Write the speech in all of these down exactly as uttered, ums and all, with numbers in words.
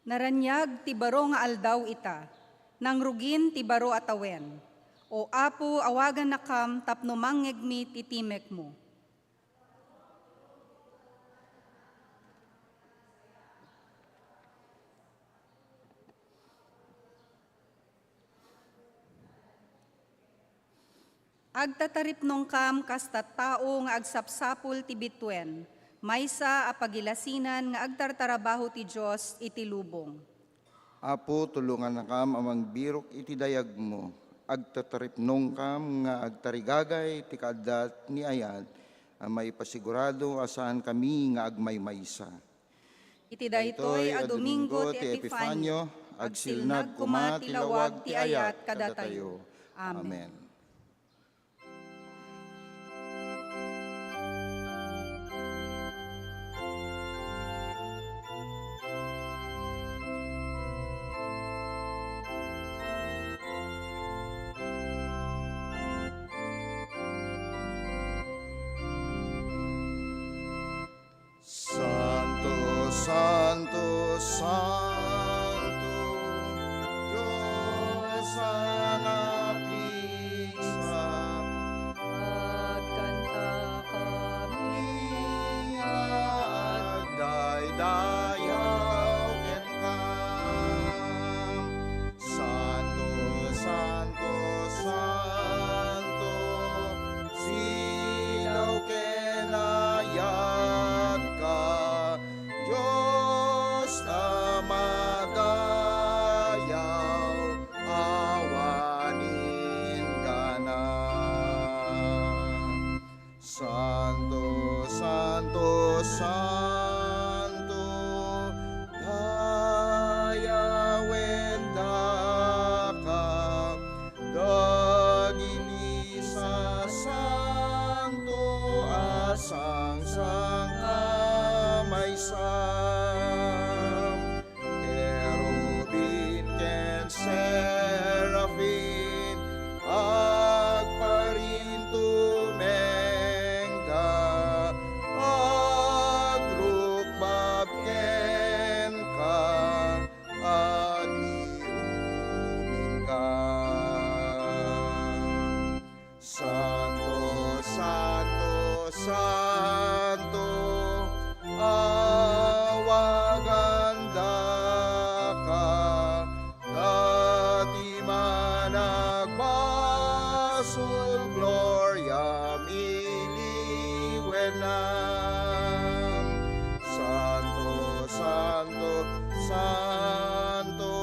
Naraniag ti baro nga aldaw ita, nangrugin ti baro a tawen. O Apo, awagannakam tapno mangngegmi ti timekmo. Agtataripnongkam kas tattao nga agsapsapul ti bituen, maysa a pagilasinan nga agtartarabaho ti Dios iti lubong. Apo, tulongannakam a mangbirok iti dayagmo. Agtataripnongkam nga agtarigagay ti kaaddat ni ayat a maipasigurado a saankami nga agmaymaysa. Iti daytoy a Domingo ti Epifanio, agsilnag koma ti lawag ti ayat kadatayo. Amen. Santo, santo, santo, Dios a napigsa. Agkantakami nga agdaydayaw kenka. Santo, santo, santo, sidaw ken ayatka, Dios a madayaw, awan inggana. Santo, santo, santo, dayawen daka dagiti sasanto a sangsangkamaysa. Kerubim ken serafim, agparintumengda, agrukbab kenka, adiuminka. Santo, santo, santo, awagan daka, dati managbasol, gloriam iliwenam. Santo, santo, santo,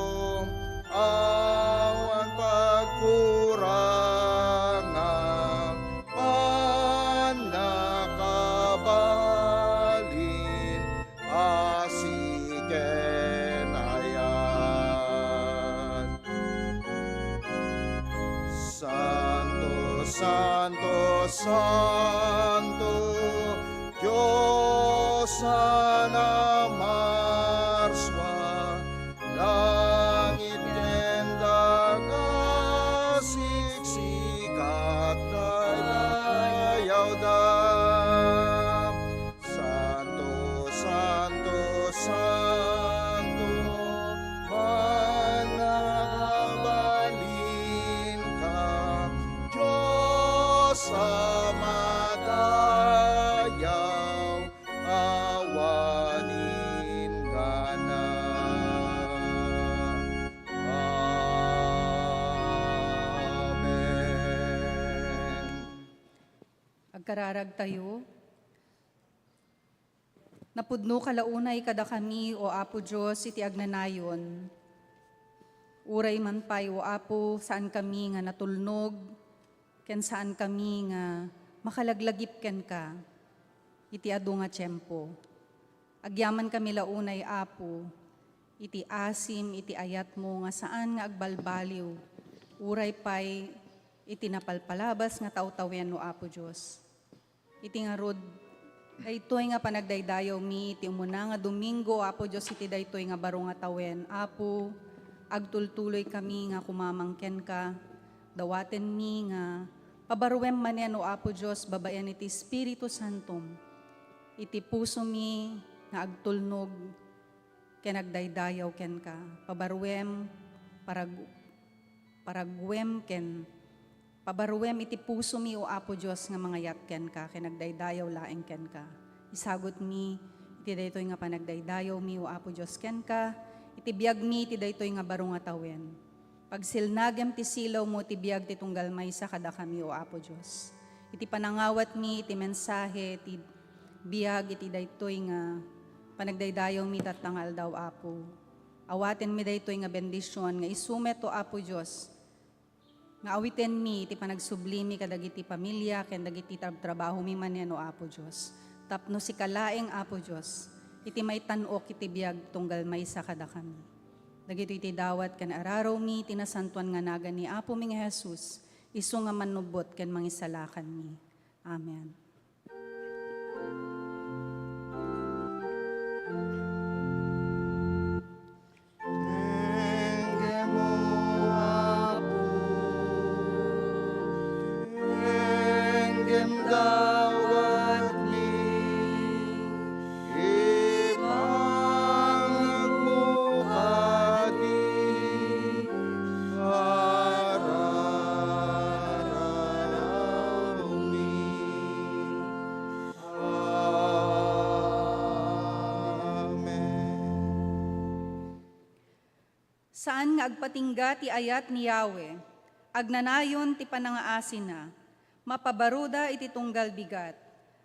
awan pagkurangan, pannakabalin, asi ken ayat. Santo, santo, santo, Dios a namarsua, langit ken daga, siksik ket dayawda. Santo, santo, santo, mannakabalinka, Dios a madayaw, awan inggana. Amen. Agkararagtayo. Napudnoka la unay kadakami, O Apo Dios, iti agnanayon. Uray man pay, O Apo, saankami nga natulnog, ken saankami nga makalaglagip kenka iti adu nga tiempo. Agyamankami la unay, Apo, iti asim iti ayatmo nga saan nga agbalbaliw, uray pay iti napalpalabas nga tawtawen, O Apo Dios. Iti ngarud, daytoy nga panagdaydayawmi iti umuna nga Domingo, Apo Dios, iti daytoy nga baro nga tawen, Apo, agtultuloykami nga kumamang kenka, dawatenmi nga pabaruem manen, O Apo Dios, babaen iti Espiritu Santom, iti pusomi nga agtulnog, ken agdaydayaw kenka. Pabaruem, parag-, paraguem ken pabaruem iti pusomi, O Apo Dios, nga mangayat kenka ken agdaydayaw laeng kenka. Isagutmi iti daytoy nga panagdaydayawmi, O Apo Dios, kenka, iti biagmi iti daytoy nga baro nga tawen. Pagsilnagem ti silawmo ti biag ti tunggal maysa kadakami, O Apo Dios. Iti panangawatmi iti mensahe ti biag iti daytoy nga panagdaydayawmi tatta nga aldaw, Apo. Awatenmi daytoy nga bendision nga isu met, O Apo Dios, nga awitenmi iti panagsublimi kadagiti pamilia ken dagiti trabtrabahomi manen, O Apo Dios. Tapno sika laeng, Apo Dios, iti maitan-ok iti biag tunggal maysa kadakami. Dagitoy ti dawat ken ararawmi iti nasantoan nga nagan ni Apomi nga Jesus, isu nga mannubbot ken mangisalakanmi. Amen. Enggem, O Apo, enggem dawatmi, ipangagmo kadi, ararawmi. Amen. Saan nga agpatingga ti ayat ni Yahweh, agnanayon ti panangaasina, mapabaruda iti tunggal bigat,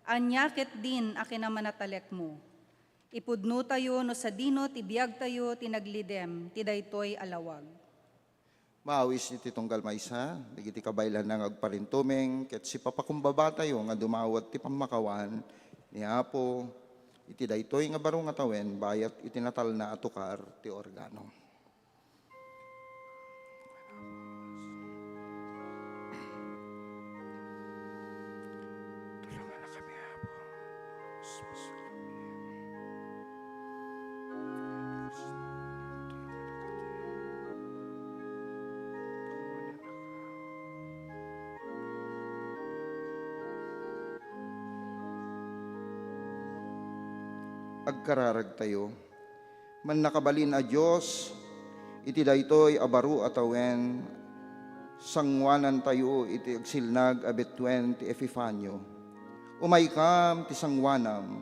ania ketdin a kinamanatalekmo? Ipudnotayo no sadino ti biagtayo ti naglidem ti daytoy a lawag. Maawis iti tunggal maysa, dagiti kabaelanna nga agparintumeng, ket sipapakumbabatayo nga dumawat ti pammakawan ni Apo iti daytoy nga baro nga tawen bayat iti natalna a tukar ti organo. Tulongana kami, Apo. Agkararagtayo. Mannakabalin a Dios, iti daytoy a baro a tawen, sangoanantayo iti agsilnag a bituen ti Epifanio. Umaykam ti sangoanam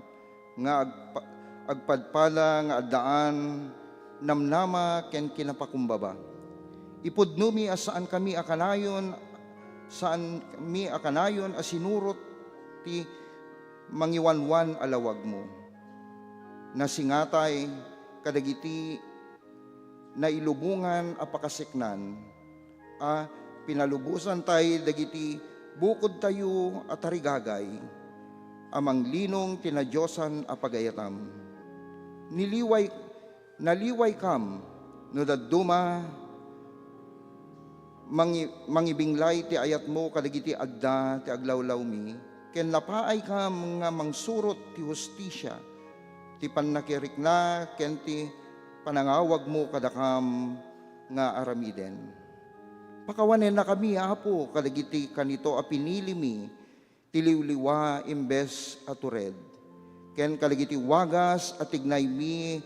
nga agpa-, agpadpada nga addaan namnama ken kinapakumbaba. Ipudnomi a saankami a kanayon, saankami a kanayon a sinurot ti mangiwanwan a lawagmo. Nasingatay kadagiti nailubongan a pakaseknan a pinalubosantay dagiti bukodtayo a tarigagay a manglinong ti nadiosan a pagayatam. Niliway, naliwaykam no dadduma mangi-, mangibinglay ti ayatmo kadagiti adda ti aglawlawmi, ken napaaykam nga mangsurot ti hustisia, ti pannakirikna, ken ti panangawagmo kadakam nga aramiden. Pakawanennakami, Apo, kadagiti kanito a pinilimi, ti liwliwa imbes a tured, ken kadagiti wagas a tignaymi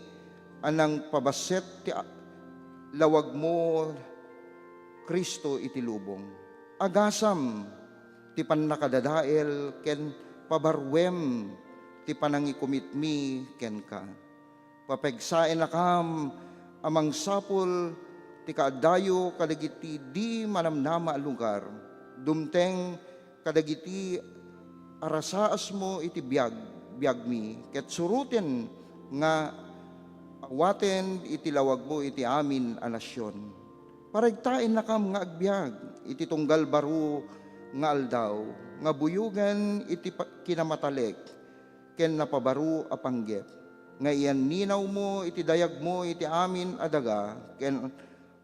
a nangpabassit ti a-, lawagmo, Cristo, iti lubong. Agasam ti pannakadadael ken pabaruem ti panangikumitmi kenka. Papegsaennakam a mangsapul ti kaaddayo kadagiti di manamnama a lugar. Dumteng kadagiti arasaasmo iti biag-, biagmi, ket suroten nga awaten iti lawagmo iti amin a nasion. Paregtaennakam nga agbiag iti tunggal baro nga aldaw, nga buyogen iti pa-, kinamatalek, ken napabaro a panggep, nga iyanninawmo iti dayagmo iti amin a daga ken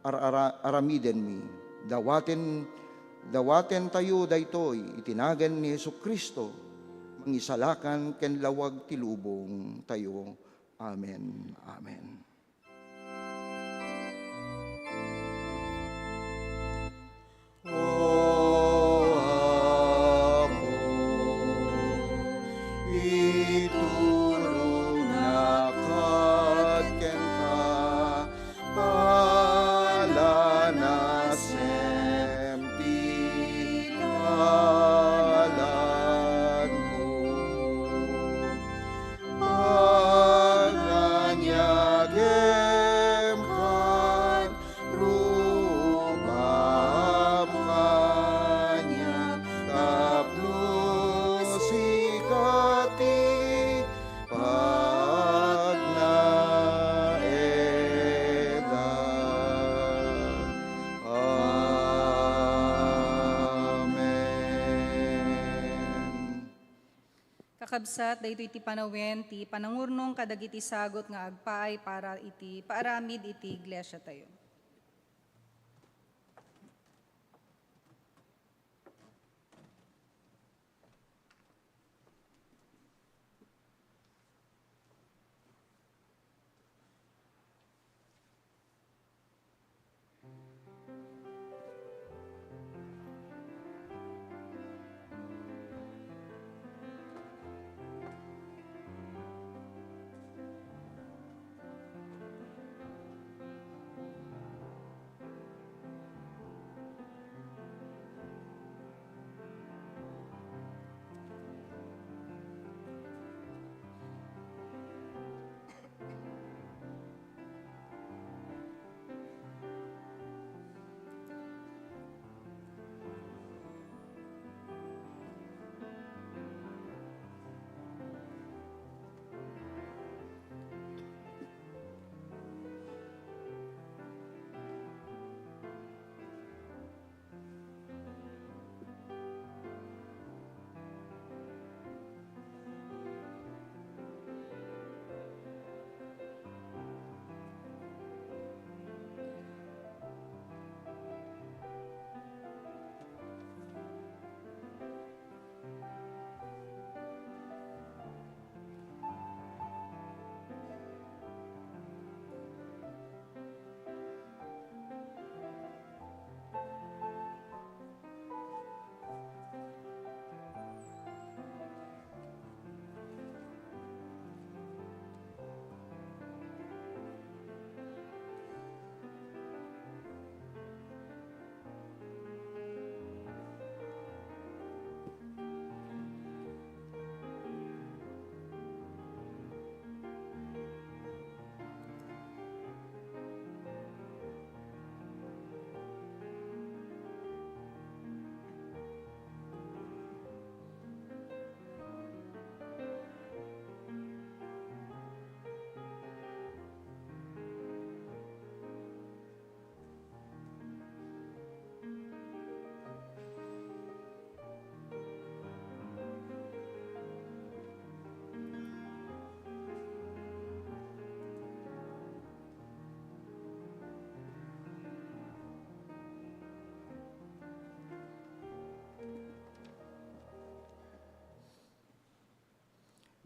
ar-, ara-, aramidenmi. Dawaten, dawatentayo daytoy iti nagan ni Jesu-Cristo, Mangisalakan ken lawag ti lubongtayo. Amen. Amen. O Apo, iturongnak kenka Kabsat, daytoy ti panawen ti panangurnong kadagiti sagut nga agpaay para iti paaramid iti iglesiatayo.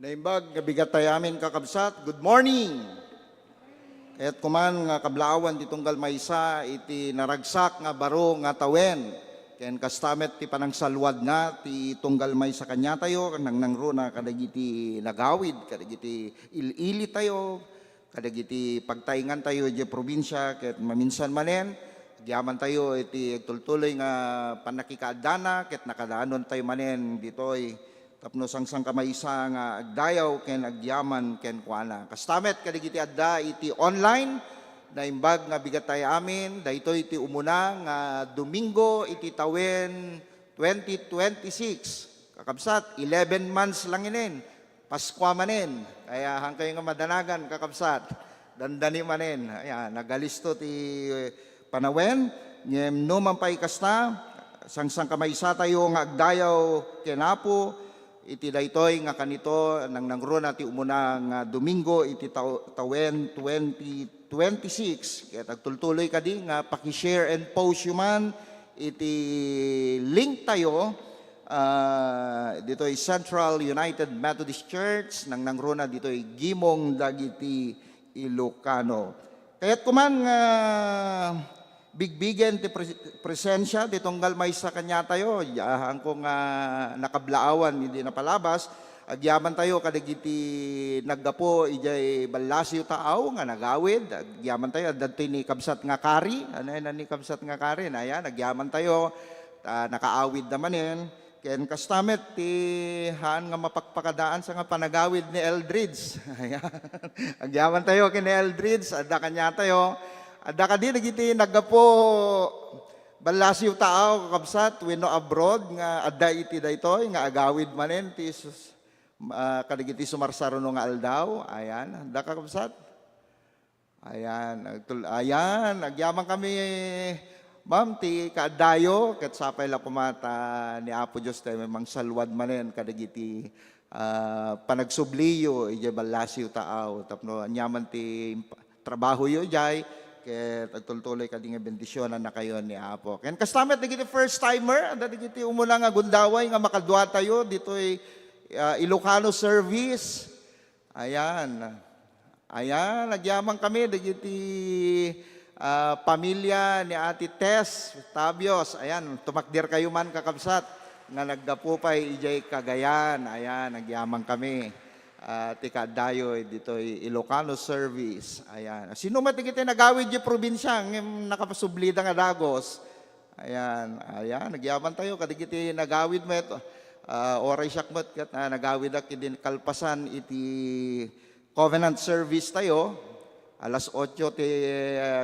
Naimbag nga bigat tayo amin, kakabsat. Good morning! Kayat kuman nga kablaawan ti tunggal maysa iti naragsak nga baro nga tawen. Ken kasta met ti panangsalwadna ti tunggal maysa kaniatayo, nangnangruna kadagiti nagawid, kadagiti il-ilitayo, kadagiti pagtaengantayo idiay probinsia, ket maminsan manen, agyamantayo iti agtultuloy nga pannakikaaddana, ket nakadanontayo manen ditoy tapno sangsangkamaysa nga agdayaw ken agyaman kenkuana. Kasta met kadagiti adda iti online, naimbag nga bigat tayo amin, daytoy ti umuna nga Domingo iti tawen twenty twenty-six. Kakabsat, eleven months lang inin. Paskua manen. Kaya, haankayo nga madanagan, kakabsat. Dandani manen. Ayan, nagalisto ti panawen. Ngem no man pay kasta, sangsangkamaysatayo nga agdayaw ken Apo iti daytoy nga kanito, nangnangruna ti umuna nga Domingo iti taw-, tawen twenty twenty-six. Ket agtultuloy kadi nga paki-share and post yo man iti link tayo, ah, ditoy Central United Methodist Church, nangnangruna ditoy Gimong dagiti Ilocano. Kayat kuman nga bigbigen ti pres-, presensia ti tunggal maysa kaniatayo. Haanko nga nakablaawan idi napalabas, agyamantayo kadagiti naggapu idiay Ballasiw Taaw nga nagawid. Agyamantayo, adda ti ni kabsat nga Kari. Ania ni kabsat nga Kari? Ayan, agyamantayo, ta nakaawidda manen. Ken kasta met ti haan nga mapakpakadaan sa nga panagawid ni Eldridge. Ayan. Agyamantayo ken ni Eldridge, adda kaniatayo. Adda kadi dagiti naggapu Ballasiw Taaw, kakabsat, wenno abroad nga adda iti daytoy nga agawid manen ti sus-, ah, kadagiti sumarsaruno nga aldaw. Ayan, adda, kakabsat. Ayan, agtul-, ayan, agyaman kami, ma'am, ti kaaddayo, ket sapay la koma ta ni Apo Dios tayo mangsalwad manen kadagiti, ah, panagsubliyo idiay ballasiw taaw tapno aniaman ti imp-, trabahoyo idiay, ket agtultuloy kadi nga bendisionannakayo ni Apo. Ken kasta met dagiti first timer, adda dagiti umuna nga gundaway nga makaduatayo ditoy, ah, Ilocano service. Ayan. Ayan, nagyaman kami dagiti, ah, pamilya ni Ate Tess Tabios. Ayan, tumakder kayo man, kakabsat, nga naggapu pay idiay Cagayan. Ayan, nagyaman kami, ah, ti kaadayo ditoy Ilocano service. Ayan. Sino met dagiti nagawid di probinsya ngem nakapasublida nga dagus? Ayan, ayan, nagyamantayo kadagiti nagawid met, ah, uray siak met ket, ah, nagawidak idi kalpasan iti covenant service tayo, alas otso ti, ah,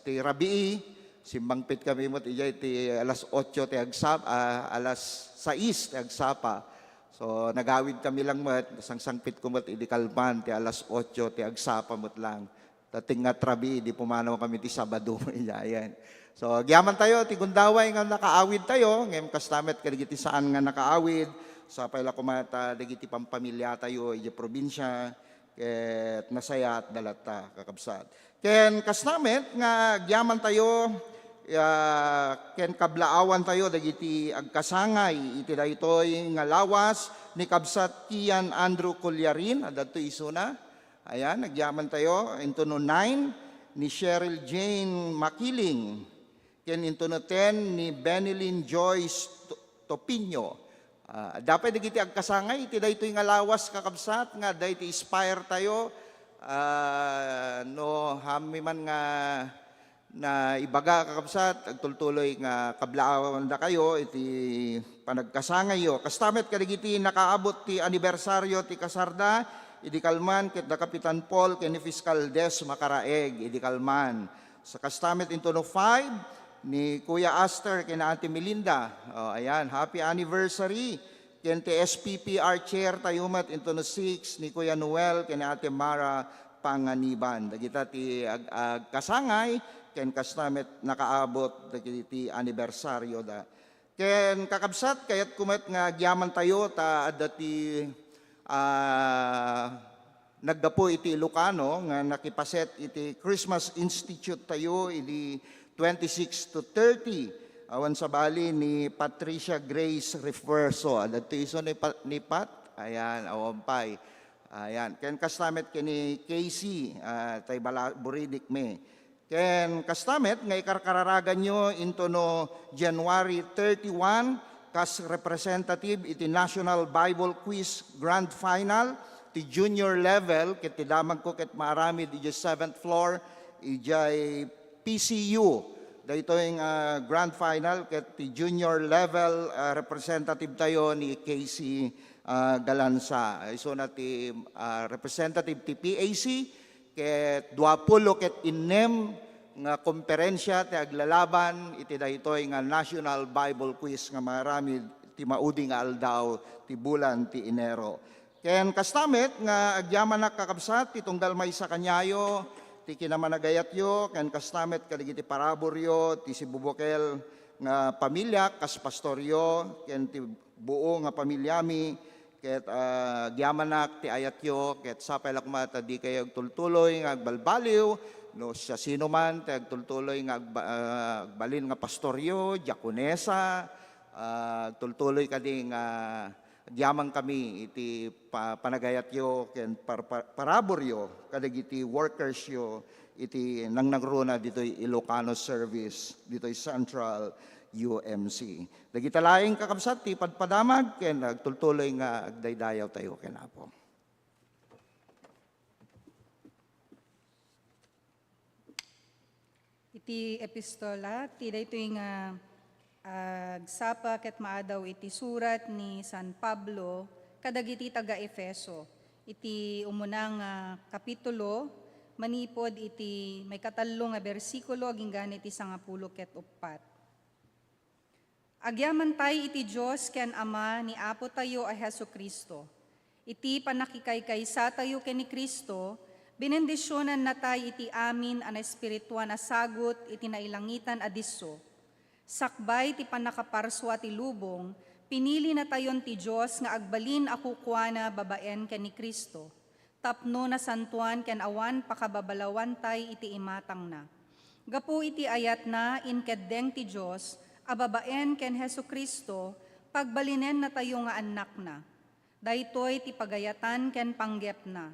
ti rabii, simmangpet kami met idiay ti alas otso ti agsap-, ah, alas sais ti agsapa. So, nagawid kami lang met, sangsangpetko met idi kalman ti alas otso ti agsapa met lang. Ta ti nga rabii, idi pumanaw kami ti Sabado, idiayen. So, agyamantayo ti gundaway nga nakaawidtayo, ngem kasta met kadagiti saan nga nakaawid, sapay la koma ta dagiti pampamiliatayo idiay probinsia, ket nasayaat da latta, kakabsat. Ken kasta met nga agyamantayo, ah, ken kablaawantayo dagiti agkasangay iti daytoy nga lawas ni Kabsat Kian Andrew Collarin, adda to isuna. Ayan, nagyamantayo. Into no nine, ni Cheryl Jane Makiling. Ken into no ten, ni Benilyn Joyce To-, Topinio. Ah, adda pay dagiti agkasangay iti daytoy nga lawas, kakabsat, nga adda iti Inspire tayo. Ah, no, amin man nga naibaga, kakabsat, agtultuloy nga kablaawandakayo iti panagkasangayyo. Kasta met kadagiti nakaabot ti anibersaryo ti kasarda, idi kalman ket da Kapitan Paul ken ni Fiscal Des Makaraeg, idi kalman. Sa kasta met into no five, ni Kuya Aster ken Ate Melinda. Oh, ayan, happy anniversary. Ken ti S P P R chair tayo met into no six, ni Kuya Noel ken ni Ate Mara Panganiban. Dagita ti ag-, agkasangay, ken kasta met nakaabot dagiti anibersaryo da. Ken kakabsat, kayatko met nga agyamantayo ta adda ti, ah, naggapu iti Ilocano nga nakipaset iti Christmas Institute tayo idi twenty-six to thirty. Awan sabali ni Patricia Grace Refuerzo. Adda ti isu ni Pa-, ni Pat? Ayan, awan pay. Ayan. Ken kasta met ken ni Casey, ah, tay bala-, buridik mi. Ken kasta met nga ikarkararaganyo into no January thirty-one, kas representative iti National Bible Quiz Grand Final ti junior level, ket ti damagko ket maaramid idiay seventh floor, idiay P C U. Daytoy nga grand final ket ti junior level, ah, representative tayo ni Casey, ah, Galanza. Isuna ti, ah, representative ti P A C, ket duapulo ket innem nga komperensia ti aglalaban iti daytoy nga National Bible Quiz nga maaramid ti maudi nga aldaw ti bulan ti Enero. Ken kasta met nga agyamanak, kakabsat, ti tunggal maysa kaniayo ti kinamanagayatyo, ken kasta met kadagiti paraburyo ti sibubukel nga pamiliak kas pastoryo, ken ti buo nga pamiliami, ket, ah, agyamanak ti ayatyo, ket sapay la koma ta dikayo agtultuloy nga agbalbaliw no siasinoman ti agtultuloy nga agba-, ah, agbalin nga pastoryo, diakonesa, ah, agtultuloy kadi nga agyaman kami iti pa-, panagayatyo ken par-, par-, paraburyo kadagiti workersyo iti nangnangruna ditoy Ilocano Service, ditoy Central U M C. Dagita laeng, kakabsat, ti padpadamag ken agtultuloy nga agdaydayawtayo ken Apo. Iti epistola, ti daytoy nga agsapa ket maadaw iti surat ni San Pablo kadagiti taga-Efeso, iti umuna nga kapitulo, manipud iti maikatallo nga bersikulo agingga iti sangapulo ket uppat. Agyamantay iti Dios ken Ama ni Apotayo a Jesu-Cristo. Iti pannakikaykaysa tayo ken ni Cristo, benendisionannatay iti amin a naespirituan a sagut iti nailangitan a disso. Sakbay ti pannakaparsua ti lubong, Pinilinatayon ti Dios nga agbalin a kukuana babaen ken ni Cristo, tapno nasantoan ken awan pakababalawantay iti imatangna. Gapu iti ayatna, inkeddeng ti Dios a babaen ken Jesu-Cristo, pagbalinennatayo nga annakna. Daytoy ti pagayatan ken panggepna.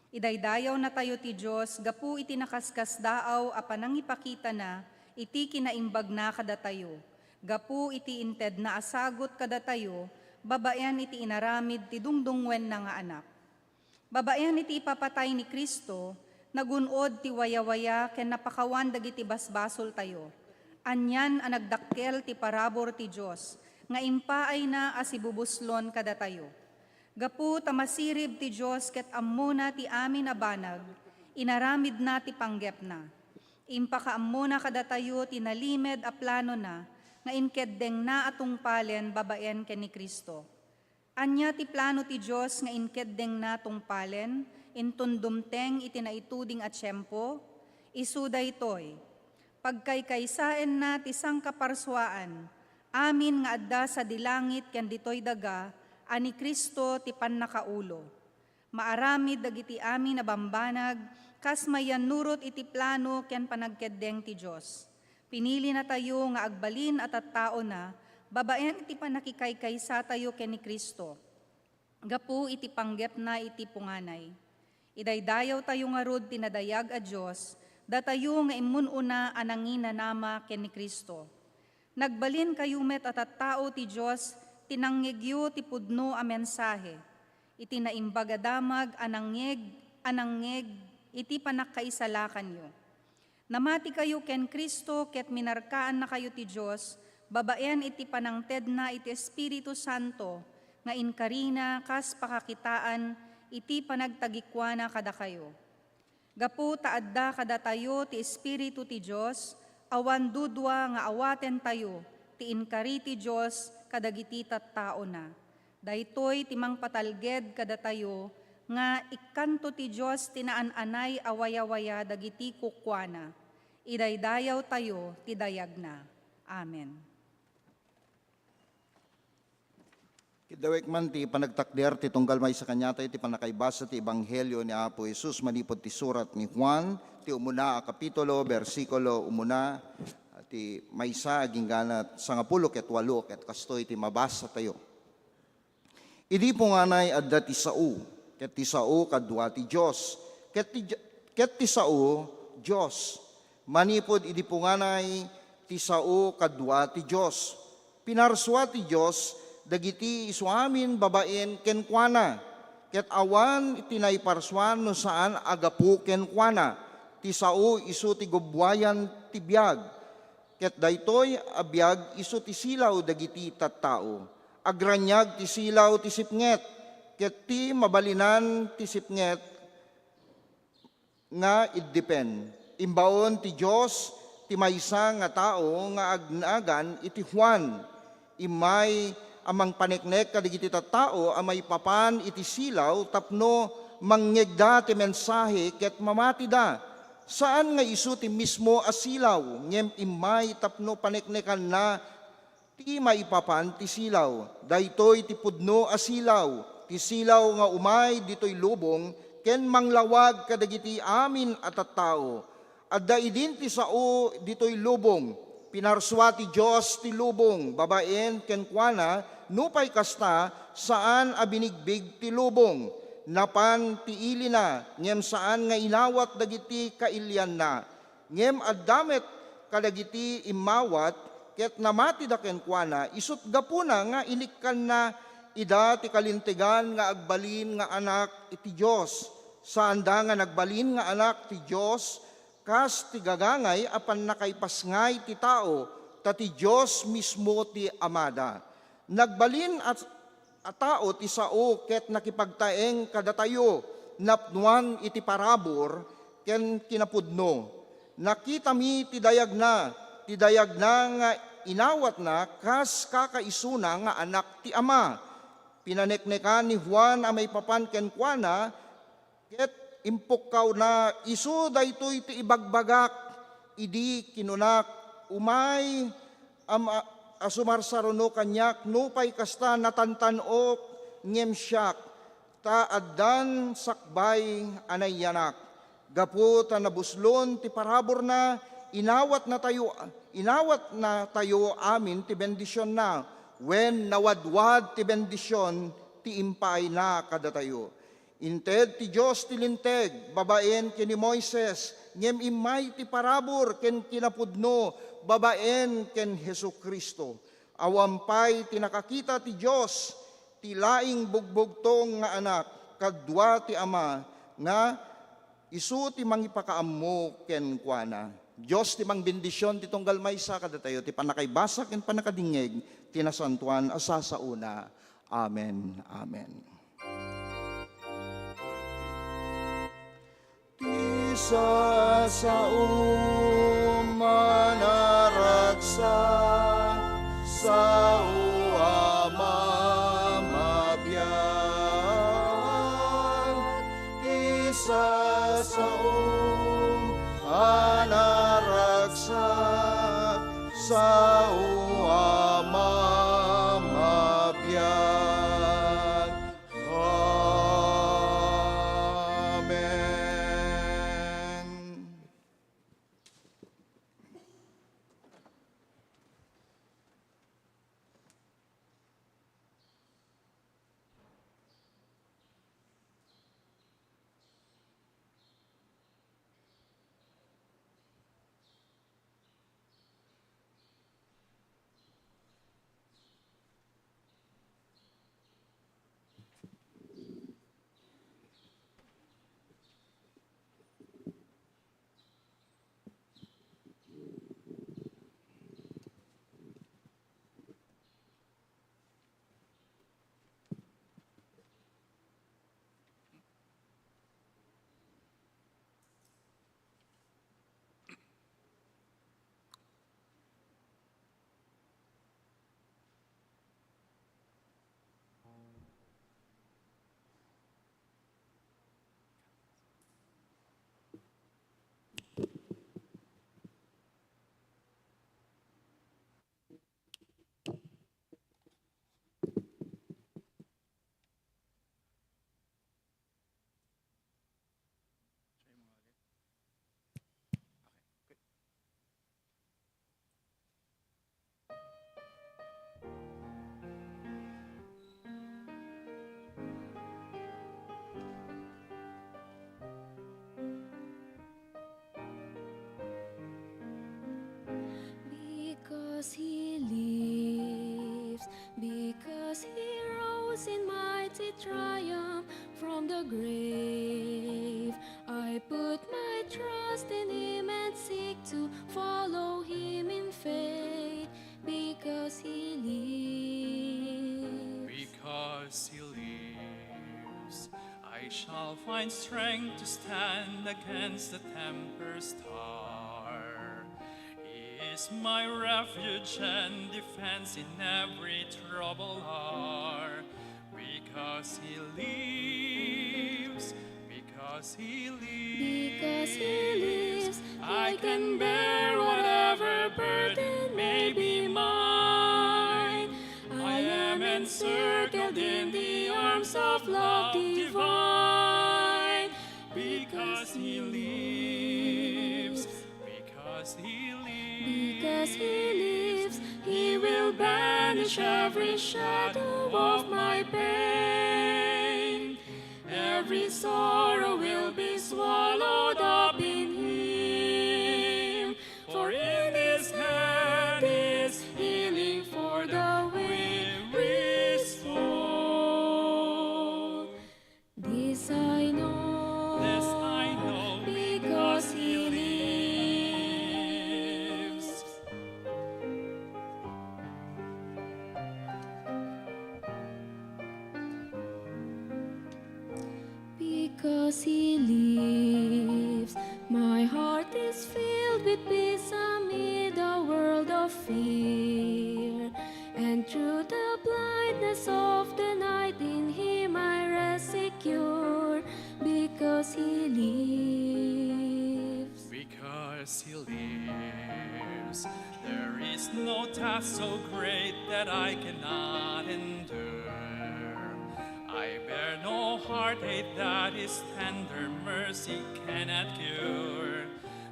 Idaydayawnatayo ti Dios gapu iti nakaskasdaaw a panangipakitana iti kinaimbagna kadatayo, gapu iti intedna a sagut kadatayo babaen iti inaramid ti dungdungngoenna nga Anak. Babaen iti ipapatay ni Cristo, nagun-od ti wayawaya ken napakawan dagiti basbasoltayo. Anian a nagdakkel ti parabur ti Dios nga impaayna a sibubuslon kadatayo. Gapu ta masirib ti Dios ket ammona ti amin a banag, inaramidna ti panggepna. Impakaammona kadatayo ti nalimed a planona nga inkeddengna a tungpalen babaen ken ni Cristo. Ania ti plano ti Dios nga inkeddengna tungpalen inton dumteng iti naituding a tiempo? Isu daytoy: pagkaykaysaenna ti sangkaparsuaan, amin nga adda sadi langit ken ditoy daga, a ni Cristo ti pannakaulo. Maaramid dagiti amin a bambanag kas mayannurot iti plano ken panagkeddeng ti Dios. Pinilinatayo nga agbalin a tattaona babaen iti pannakikaykaysayo ken ni Cristo, gapu iti panggepna iti punganay. Idaydayawtayo ngarud ti nadayag a Dios, datayo nga immun-una a nanginanama ken ni Cristo. Nagbalinkayo met a tattao ti Dios ti nangngegyo ti pudno a mensahe, iti Naimbag a Damag a nangngeg, a nangngeg iti pannakaisalakanyo. Namatikayo ken Cristo ket minarkaannakayo ti Dios babaen iti panangtedna iti Espiritu Santo nga inkarina kas pakakitaan iti panagtagikuana kadakayo. Gapu ta adda kadatayo ti Espiritu ti Dios, awan dudua nga awatentayo ti inkari ti Dios kadagiti tattaona. Daytoy ti mangpatalged kadatayo nga ikkanto ti Dios ti naan-anay a wayawaya dagiti kukuana. Idaydayawtayo ti dayagna. Amen. Kiddawek man ti panagtakder ti tunggal maysa kaniatayo ti pannakaibasa ti Ebanghelio ni Apo Jesus manipud ti surat ni Juan, ti umuna a kapitulo, bersikulo umuna, ti maysa agingga sangapulo ket walo, ket kastoy ti mabasatayo. Idi punganay adda ti Sao, ket ti Sao kadua ti Dios, ket ti, ket ti Sao Dios. Manipud idi punganay ti Sao kadua ti Dios, pinarsua ti Dios dagiti isu amin babaen kenkuana, ket awan ti naiparsua no saan a gapu kenkuana. Ti Sao isu ti gubbuayan ti biag, ket daytoy a biag isu ti silaw dagiti tattao. Agraniag ti silaw ti sipnget, ket ti mabalinan ti sipnget nga iddipen. Imbaon ti Dios ti maysa nga tao nga agnagan iti Juan. Immay a mangpaneknek kadagiti tattao a maipapan iti silaw tapno mangngegda ti mensahe ket mamatida. Saan nga isu ti mismo a silaw, ngem immay tapno paneknekanna ti maipapan ti silaw. Daytoy ti pudno a silaw, ti silaw nga umay ditoy lubong ken manglawag kadagiti amin a tattao. Adda idin ti Sao ditoy lubong. Pinarsua ti Dios ti lubong babaen kenkuana, nupay kasta, saan a binigbig ti lubong. Napan ti ilina, ngem saan nga inawat dagiti kailianna. Ngem adda met kadagiti immawat ket namatida kenkuana, isut' gapuna nga inikkanna ida ti kalintegan nga agbalin nga anak iti Dios. Saanda nga nagbalin nga anak ti Dios kas ti gagangay a pannakaipasngay ti tao, ta ti Dios mismo ti Amada. Nagbalin a, a tao ti Sao ket nakipagtaeng kadatayo napnoan iti parabur ken kinapudno. Nakitami ti dayagna, ti dayagna nga inawatna kas kakaisuna nga Anak ti Ama. Pinaneknekan ni Juan a maipapan kenkuana, ket impukkawna, "Isu daytoy ti ibagbagak idi kinunak, 'Umay a ma-, a sumarsaruno kaniak, nupay kasta, natantan-ok, ngem siak, ta addan sakbay a nayanak. Gapu ta nabuslon ti paraburna, inawatnatayo, inawatnatayo amin ti bendisionna, wen nawadwad ti bendision ti impaayna kadatayo. Inted ti Dios ti Linteg babaen ken ni Moises, ngem immay ti parabur ken kinapudno babaen ken Jesu-Cristo. Awan pay ti nakakita ti Dios, ti laing bugbugtong nga Anak, kadua ti Ama, nga isu ti mangipakaammo kenkuana. Dios ti mangbendision ti tunggal maysa kadatayo, ti pannakaibasa ken pannakadingngeg ti nasantoan a sasaona. Amen. Amen. Ti sasaom a naragsak, sao a mamabiag. Ti sasaom a naragsak, sao a mamabiag. Amen. Because he lives, because he rose in mighty triumph from the grave, I put my trust in him and seek to follow him in faith, because he lives. Because he lives, I shall find strength to stand against the tempest hour. He is my refuge and defense in every trouble hour. Because he lives, because he lives, because he lives, I can bear whatever burden may be mine. I am encircled in the arms of love divine. Because he lives, because he lives, because he lives, he will banish every shadow of my pain. Every sorrow will be swallowed up in him, for in his hand is healing for the weary soul. This I know, this I know, because he lives. Because he lives, my heart is filled with peace amid a world of fear. And through the blindness of the night, in him I rest secure, because he lives. Because he lives, there is No task so great that I cannot endure. I bear no heartache that his tender mercy cannot cure.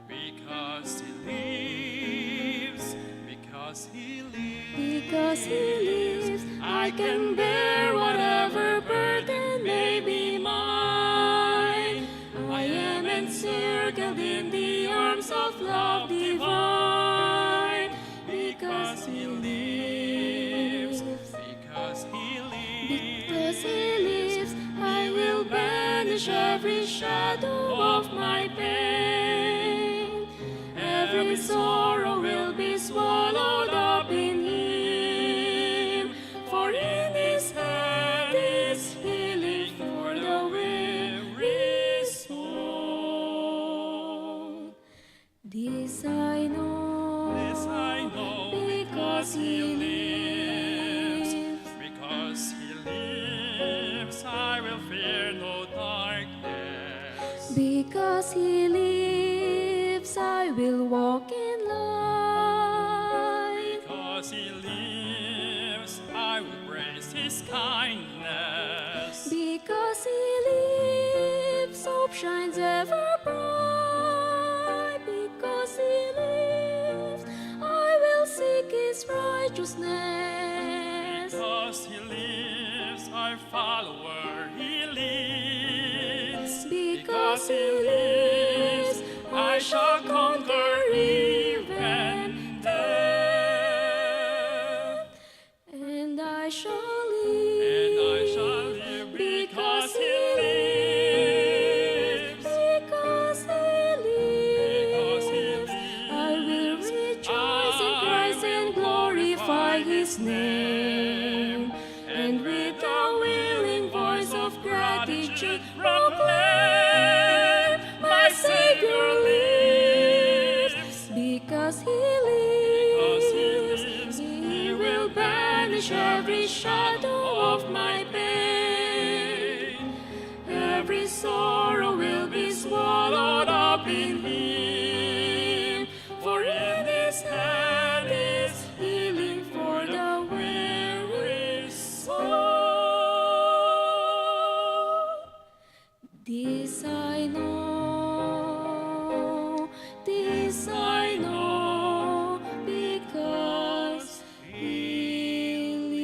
Because he lives, because he lives, because he lives, I can bear whatever burden may be mine. I am encircled in the arms of love divine. Because he lives, because he lives, because he lives, I will banish every shadow of my pain. Every sorrow will be swallowed up in him, for in his hand is healing for the weary soul. This I know, this I know, because he lives. Because he lives, I will fear no darkness. Because he lives, I will walk in light. Because he lives, I will praise his kindness. Because he lives, hope shines ever bright. Because he lives, I will seek his righteousness. Because he lives, I follow where he leads. Because he lives, I shall conquer even death. And I shall live. And I shall live because he lives. Because he lives. Because he lives. I will rejoice in Christ and glorify his name. And with a willing voice of gratitude proclaim, "My Savior lives." Because he lives, he will banish every shadow of my pain. Every sorrow will be swallowed up in him, for in his hand is healing for the weary soul. This I know, this I know, because he lives.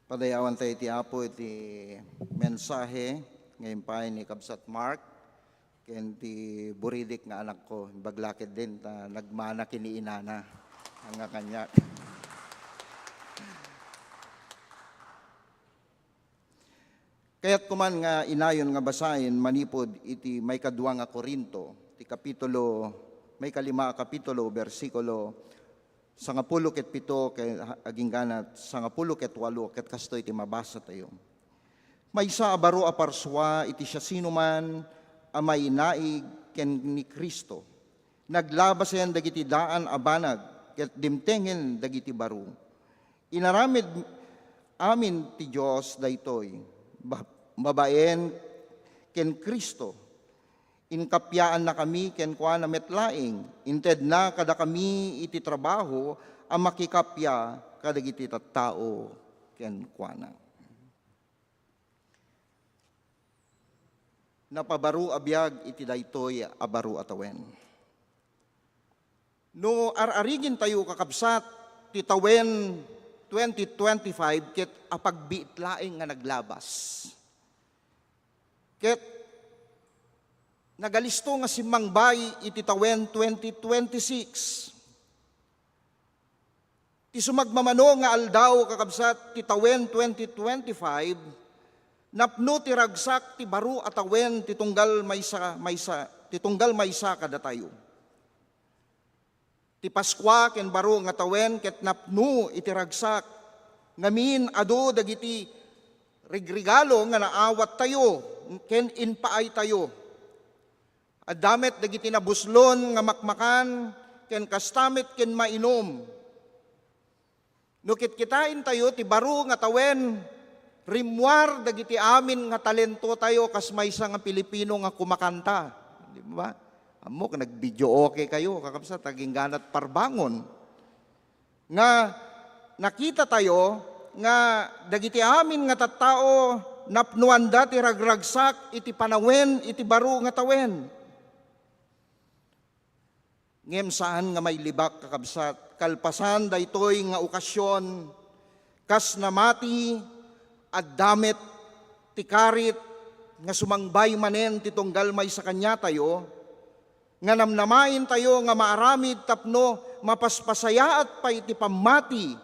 Padayawan tayo ti Apo iti mensahe nga impay ni Kabsat Mark ken ti buridik nga anakko. Imbag la ketdin ta nagmana ken ni inana. Ania kaniak. Kayatko man nga inayon nga basaen manipud iti maikadua nga Corinto, ti kapitulo, maikalima a kapitulo, bersikulo sangapulo ket pito ket agingga sangapulo ket walo, ket kastoy ti mabasatayo. Maysa a baro a parsua iti siasinoman a mainaig ken ni Cristo. Naglabasen dagiti daan a banag ket dimtengen dagiti baro. Inaramid amin ti Dios daytoy, ba-, babaen ken Cristo. Inkappiaannakami kenkuana met laeng, intedna kadakami iti trabaho a makikappia kadagiti tattao kenkuana. Napabaro a biag iti daytoy a baro a tawen. No ar-arigintayo, kakabsat, ti tawen twenty twenty-five ket apagbiit laeng nga naglabas. Ket nagalisto nga simmangbay iti tawen twenty twenty-six. Ti sumagmamano nga aldaw, kakabsat, ti tawen twenty twenty-five, napno ti ragsak ti baro a tawen ti tunggal maysa, maysa, ti tunggal maysa kadatayo. Ti Paskua ken baro nga tawen ket napno iti ragsak. Ngamin, adu dagiti regregalo nga naawattayo ken impaaytayo. Adda met dagiti nabuslon nga makmakan ken kasta met ken mainum. No kitkitaentayo ti baro nga tawen, rimmuar dagiti amin nga talentotayo kas maysa nga Pilipino nga kumakanta. Di ba? Ammok, nag-video okay kayo, kakabsat, agingganat parbangon. Nga nakitatayo nga dagiti amin nga tattao napnoanda ti ragragsak iti panawen iti baro nga tawen. Ngem saan nga mailibak, kakabsat, kalpasan daytoy nga okasion, kas namati, adda met ti karit nga sumangbay manen ti tunggal maysa kaniatayo, nga namnamaentayo nga maaramid tapno mapaspasayaat pay ti pammati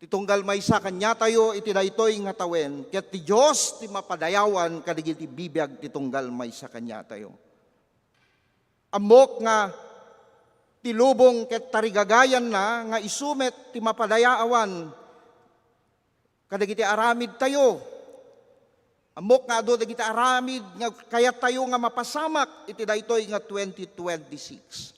ti tunggal maysa kaniatayo iti daytoy nga tawen, ket ti Dios ti mapadayawan kadagiti bibiag ti tunggal maysa kaniatayo. Ammok nga ti lubong ket tarigagayanna nga isu met ti mapadayaawan kadagiti aramidtayo. Ammok nga adu dagiti aramid nga kayattayo nga mapasamak iti daytoy nga twenty twenty-six.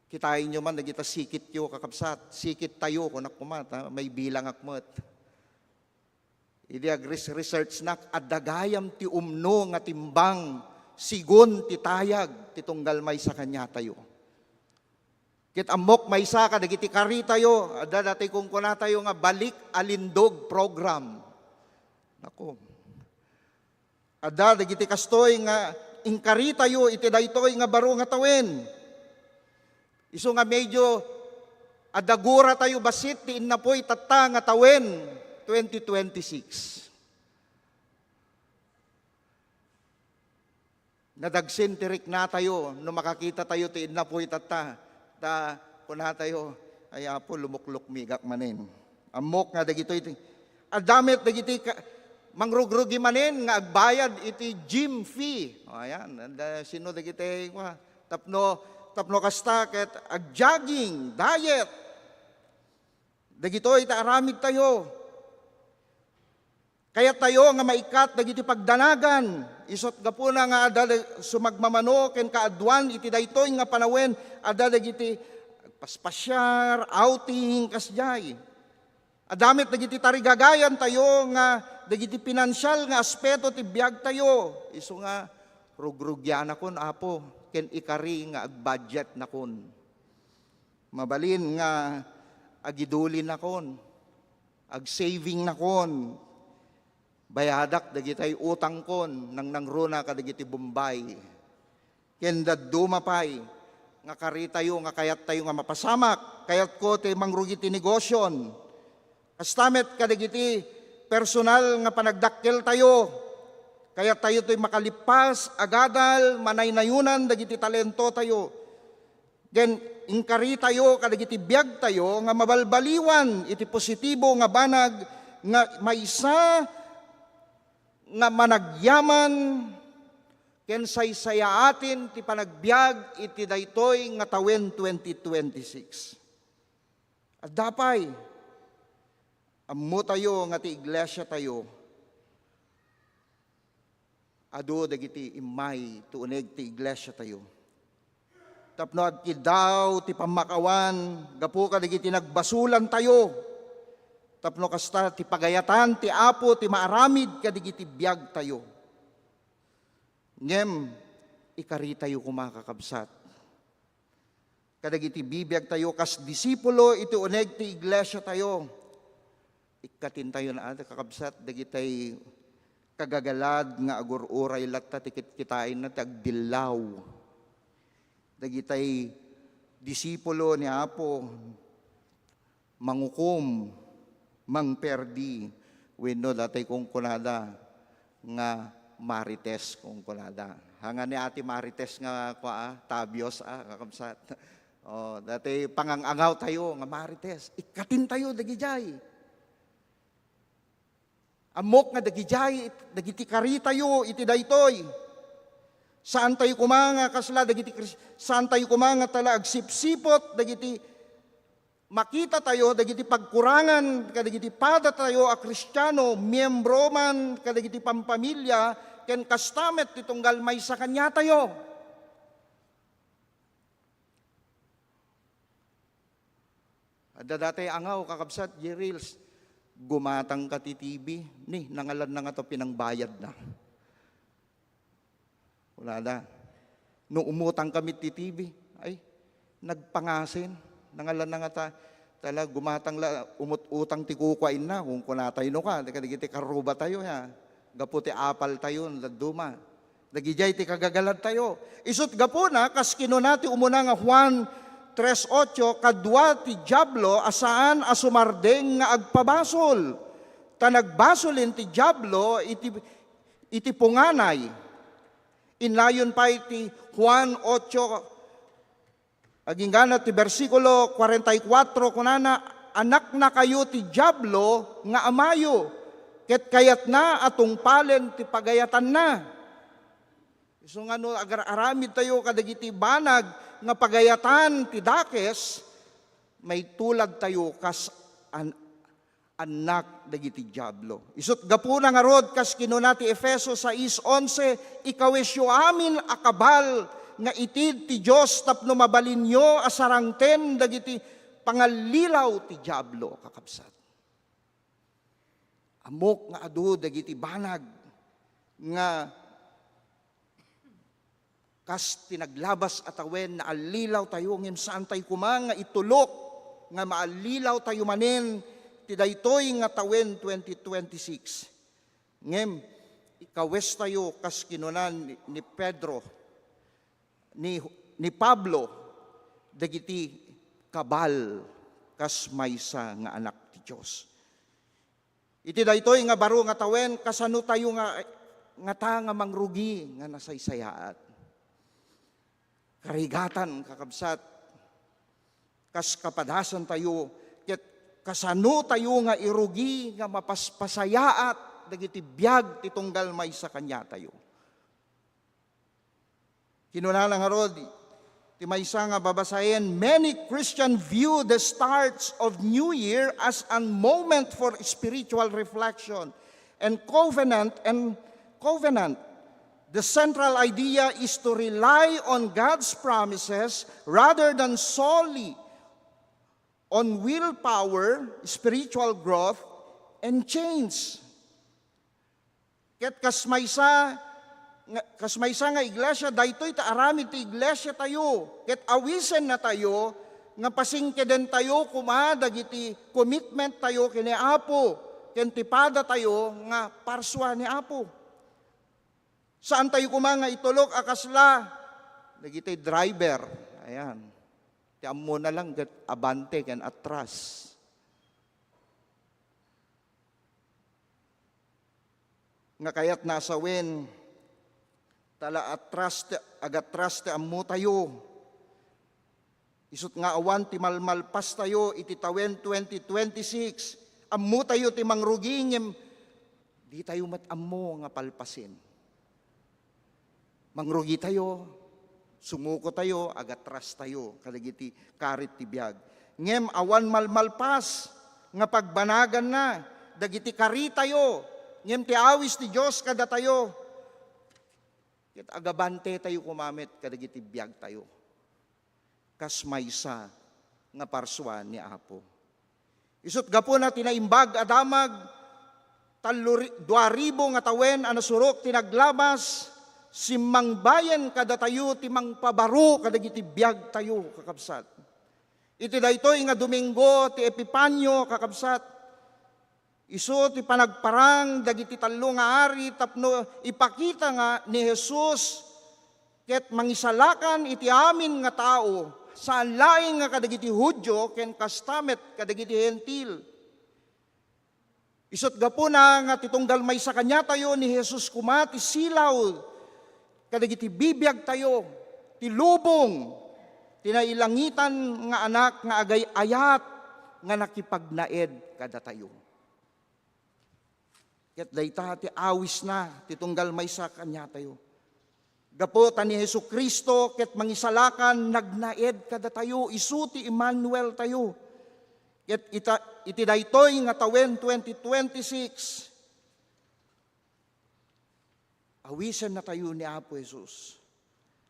Kitaenyo man dagita sikityo, kakabsat. Sikittayo, kunak koma, ta maibilangak met. Idi agres-, researchnak, adda gayam ti umno nga timbang sigun ti tayag ti tunggal maysa kaniatayo. Ket ammok maysa kadagiti karitayo, adda datoy kunkunatayo nga Balik Alindog Program. Nako. Adda dagiti kastoy nga inkaritayo iti daytoy nga baro nga tawen. Isu nga medio adda guratayo bassit ti innapuy tatta nga tawen, twenty twenty-six. Nadagsen ti riknatayo no makakitatayo ti innapuy tatta. Ta kunatayo, "Ay, Apo, lumuklukmigak manen." Ammok nga dagitoy ti, adda met dagiti ka-, mangrugrugi manen nga agbayad iti gym fee. O, ayan, adda, sino dagiti, kua, tapno, tapno kasta ket ag-jogging, diet. Dagitoy ti aramidtayo. Kayattayo nga maikkat dagiti pagdanagan. Isut' gapuna nga adda da-, sumagmamano ken kaaduan iti daytoy nga panawen, adda dagiti agpaspasiar, outing, kasdiay. Adda met dagiti tarigagayantayo nga dagiti pinansial nga aspeto ti biagtayo. Isu nga, "Rugrugianakon, Apo, ken ikari nga agbudgetnakon." Mabalin nga agidulinakon, agsavingnakon, bayadak dagitay utangkon, nangnangruna kadagiti Bombay. Ken dadduma pay nga karitayo nga kayattayo nga mapasamak, kayatko ti mangrugi ti negosion. Kasta met kadagiti personal nga panagdakkeltayo, kayattayo ti makalippas, agadal, manaynayonan dagiti talentotayo. Ken inkaritayo kadagiti biagtayo nga mabalbaliwan iti positibo nga banag nga maysa nga managyaman ken saysayaaten ti panagbiag iti daytoy nga tawen twenty twenty-six. Adda pay, ammotayo nga ti iglesiatayo, adu dagiti immay ti uneg ti iglesiatayo. Tapno agkiddaw ti pammakawan gapu kadagiti nagbasolantayo. Tapno kasta ti pagayatan ti Apo ti maaramid kadagiti biagtayo. Ngem ikaritayo koma, kakabsat, kadagiti bibiagtayo kas disipulo iti uneg ti iglesiatayo. Ikkatintayo na, ada, kakabsat, dagitay kagagalad nga agur-uray latta ti kitkitaenna ti agdillaw. Dagitay disipulo ni Apo, mangukom, mangperdi, wenno datay kunkunada nga marites kunkunada. Hanga ni Ate Marites nga kua, tabios, ah, kakabsat. Oh, datay pangang-angawtayo nga marites. Ikkatintayo dagidiay. Ammok nga dagidiay, dagiti karitayo iti daytoy. Saantayo koma nga kasla dagiti Kris-, saantayo koma nga tala agsipsipot dagiti Makita tayo dagiti pagkurangan kadagiti pada tayo a Kristiano, miembro man kadagiti pampamilia, ken kasta met ti tunggal maysa kaniatayo. Adda dati angaw, kakabsat, Jerils, gumatang ka ti T V, ni, nangalan na nga to pinangbayad na. Wala na. No umutang kami ti T V, ay, nagpangasin. Nangalan na nga ta, tala, gumatang la, umut-utang ti kukua inna, kung kunatay no ka, ti kadigiti karuba tayo, ya. Gapu ti apal tayo, dadduma. Dagijay ti kagagalad tayo. Isut gapuna, kas kinuna ti umuna nga Juan tres ocho, kadua ti Diablo a saan a sumardeng nga agpabasol. Ta nagbasolin ti Diablo iti, iti punganay. Innayon pay ti Juan ocho, agingganat ti bersikulo kuarenta y kuatro, kunana, "Anaknakayo ti Diablo nga amayo, ket kayatna a tungpalen ti pagayatanna." Isu nga no agar-aramid tayo kadagiti banag nga pagayatan ti dakes, maitulad tayo kas an-, annak dagiti Diablo. Isut gapuna ngarud, kas kinuna ti Efeso sais onse, "Ikawesyo amin a kabal nga itid ti Dios tapno mabalinyo a sarangten dagiti pangallilaw ti Diablo," kakabsat. Ammok nga adu dagiti banag nga kas ti naglabas a tawen, naallilaw tayo, ngem saan tayo koma nga itulok nga maallilaw tayo manen ti daytoy nga tawen twenty twenty-six. Ngem ikawes tayo, kas kinuna ni, ni Pedro, ni, ni Pablo, dagiti kabal kas maysa nga anak ti Dios. Iti daytoy nga baro nga tawen, kasano tayo nga, ngata nga mangrugi nga nasaysayaat? Karigatan, kakabsat, kas kapadasan tayo, ket kasano tayo nga irugi nga mapaspasayaat dagiti biag ti tunggal maysa kaniatayo? Kinunana ngarud ti maysa nga babasaen, "Many Christian view the starts of New Year as a moment for spiritual reflection and covenant and covenant. The central idea is to rely on God's promises rather than solely on willpower, spiritual growth, and change." Ket kas maysa nga, kas maysa nga iglesia, daytoy ta aramid ti iglesia tayo. Ket awisen na tayo nga pasingkeden tayo koma dagiti commitment tayo ken ni Apo, ken ti pada tayo nga parsua ni Apo. Saan tayo koma nga itulok a kasla dagiti driver. Ayan. Ti ammona lang ket abante ken atras. Nga kayatna a sawen, ta la atras ti, agatras ti ammotayo. Isut nga awan ti malmalpastayo iti tawen twenty twenty-six. Ammotayo ti mangrugi, ngem ditayo met ammo nga palpasen. Mangrugi tayo, sumuko tayo, agatras tayo kadagiti karit ti biag. Ngem awan malmalpas nga pagbanaganna dagiti kari tayo, ngem ti awis ti Dios kadatayo. Ket agabante tayo koma met kadagiti biag tayo. Kas maysa nga parsua ni Apo. Isut gapuna ti Naimbag a Damag, tallo ri-, dua ribu nga tawen a nasurok ti naglabas, simmangbayen kadatayo ti mangpabaro kadagiti biag tayo, kakabsat. Iti daytoy nga Domingo ti Epifanio, kakabsat, isu ti panagparang dagiti tallo nga ari tapno ipakita nga ni Jesus ket mangisalakan iti amin nga tao, saan laeng nga kadagiti Judio ken kasta met kadagiti Hentil. Isut gapuna nga ti tunggal maysa kaniatayo ni Jesus koma ti silaw kadagiti bibiagtayo, ti lubong, ti nailangitan nga Anak nga agay-ayat nga nakipagnaed kadatayo. Ket dayta ti awisna ti tunggal maysa kaniatayo. Gapu ta ni Jesu-Cristo ket mangisalakan nagnaed kadatayo, isu ti Emmanuel tayo. Ket ita, iti daytoy nga tawen twenty twenty-six, awisennatayo ni Apo Jesus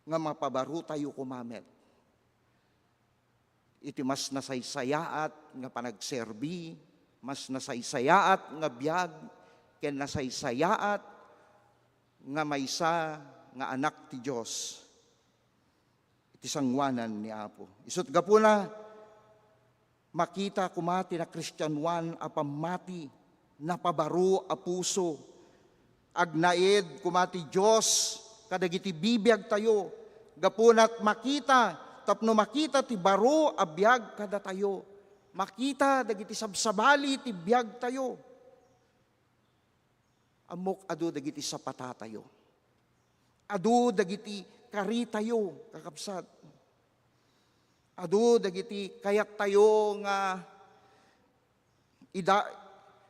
nga mapabarotayo koma met iti mas nasaysayaat nga panagserbi, mas nasaysayaat nga biag, ken nasaysayaat nga maysa nga anak ti Dios iti sangoanan ni Apo. Isut' gapuna, makita koma ti nakristianoan a pammati, napabaro a puso. Agnaed koma ti Dios kadagiti bibiagtayo, gapuna makita, tapno makita ti baro a biag kadatayo. Makita dagiti sabsabali ti biagtayo. Ammok adu dagiti sapatatayo. Adu dagiti karitayo, kakabsat. Adu dagiti kayattayo nga ida,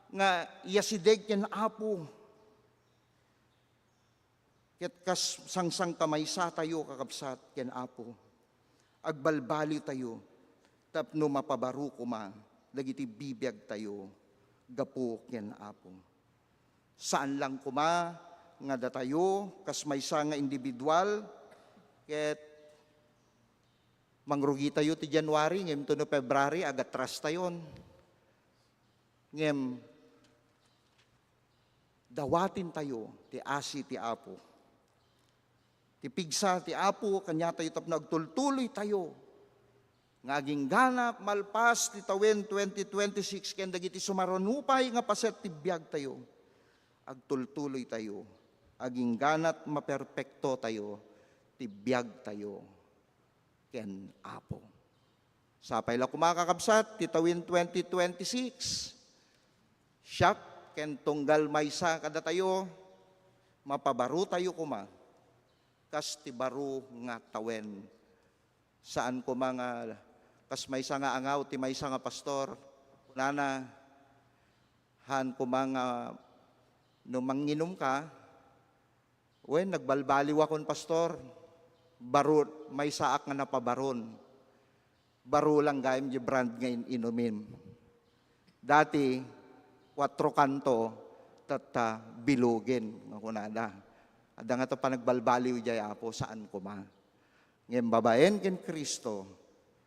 nga iyasideg ken Apo. Ket kas sangsangkamaysatayo, kakabsat, ken Apo, agbalbaliwtayo tapno mapabaro koma dagiti bibiagtayo gapu ken Apo. Saan lang koma nga datayo kas maysa nga individual, ket mangrugitayo ti January, ngem intono February, agatrastayon. Ngem dawatintayo ti asi ti Apo. Ti pigsa ti Apo kaniatayo tapno agtultuloytayo nga aginggana malpas ti tawen twenty twenty-six ken dagiti sumaruno pay nga paset ti biagtayo. Agtultuloytayo, aginggana't maperpektotayo ti biagtayo ken Apo. Sapay la koma, kakabsat, ti tawen twenty twenty-six, siak ken tunggal maysa kadatayo, mapabarotayo koma kas ti baro nga tawen. Saan koma nga kas maysa nga angaw ti maysa nga pastor, kunana, haan koma nga no manginumka, wen, nagbalbaliwakon, pastor. Baro, maysaak nga napabaron. Baro lang gayam diay brand nga in-inumim. Dati, Cuatro Canto, tatta, Bilugin, nga kunada. Adda ngata panagbalbaliw diay, Apo, saan koma. Ngem babaen ken Cristo,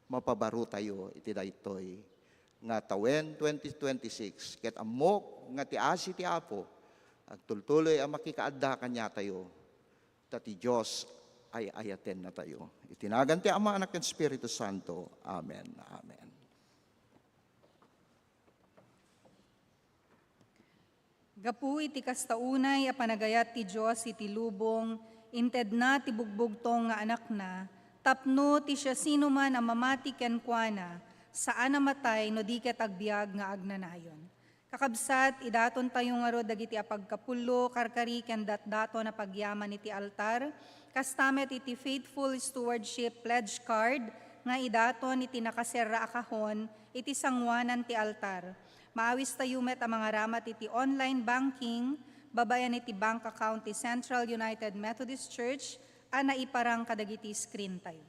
mapabarotayo iti daytoy nga tawen twenty twenty-six, ket ammok nga ti asi ti Apo agtultuloy a makikaadda kaniatayo, ta ti Dios ay-ayatennatayo. Iti nagan ti Ama, Anak, ken Espiritu Santo. Amen. Amen. Gapu iti kasta unay a panagayat ti Dios iti lubong, intedna ti bugbugtong nga Anakna, tapno ti siasinoman a mamati kenkuana, saan a matay no di ket agbiag nga agnanayon. Kakabsat, idatontayo ngarud dagiti a pagkapullo, karkari, ken datdaton a pagyaman iti altar, kasta met iti Faithful Stewardship Pledge Card nga idaton iti nakaserra a kahon iti sangoanan ti altar. Maawistayo met a mangaramat iti online banking babaen iti bank account ti Central United Methodist Church a naiparang kadagiti screen tayo.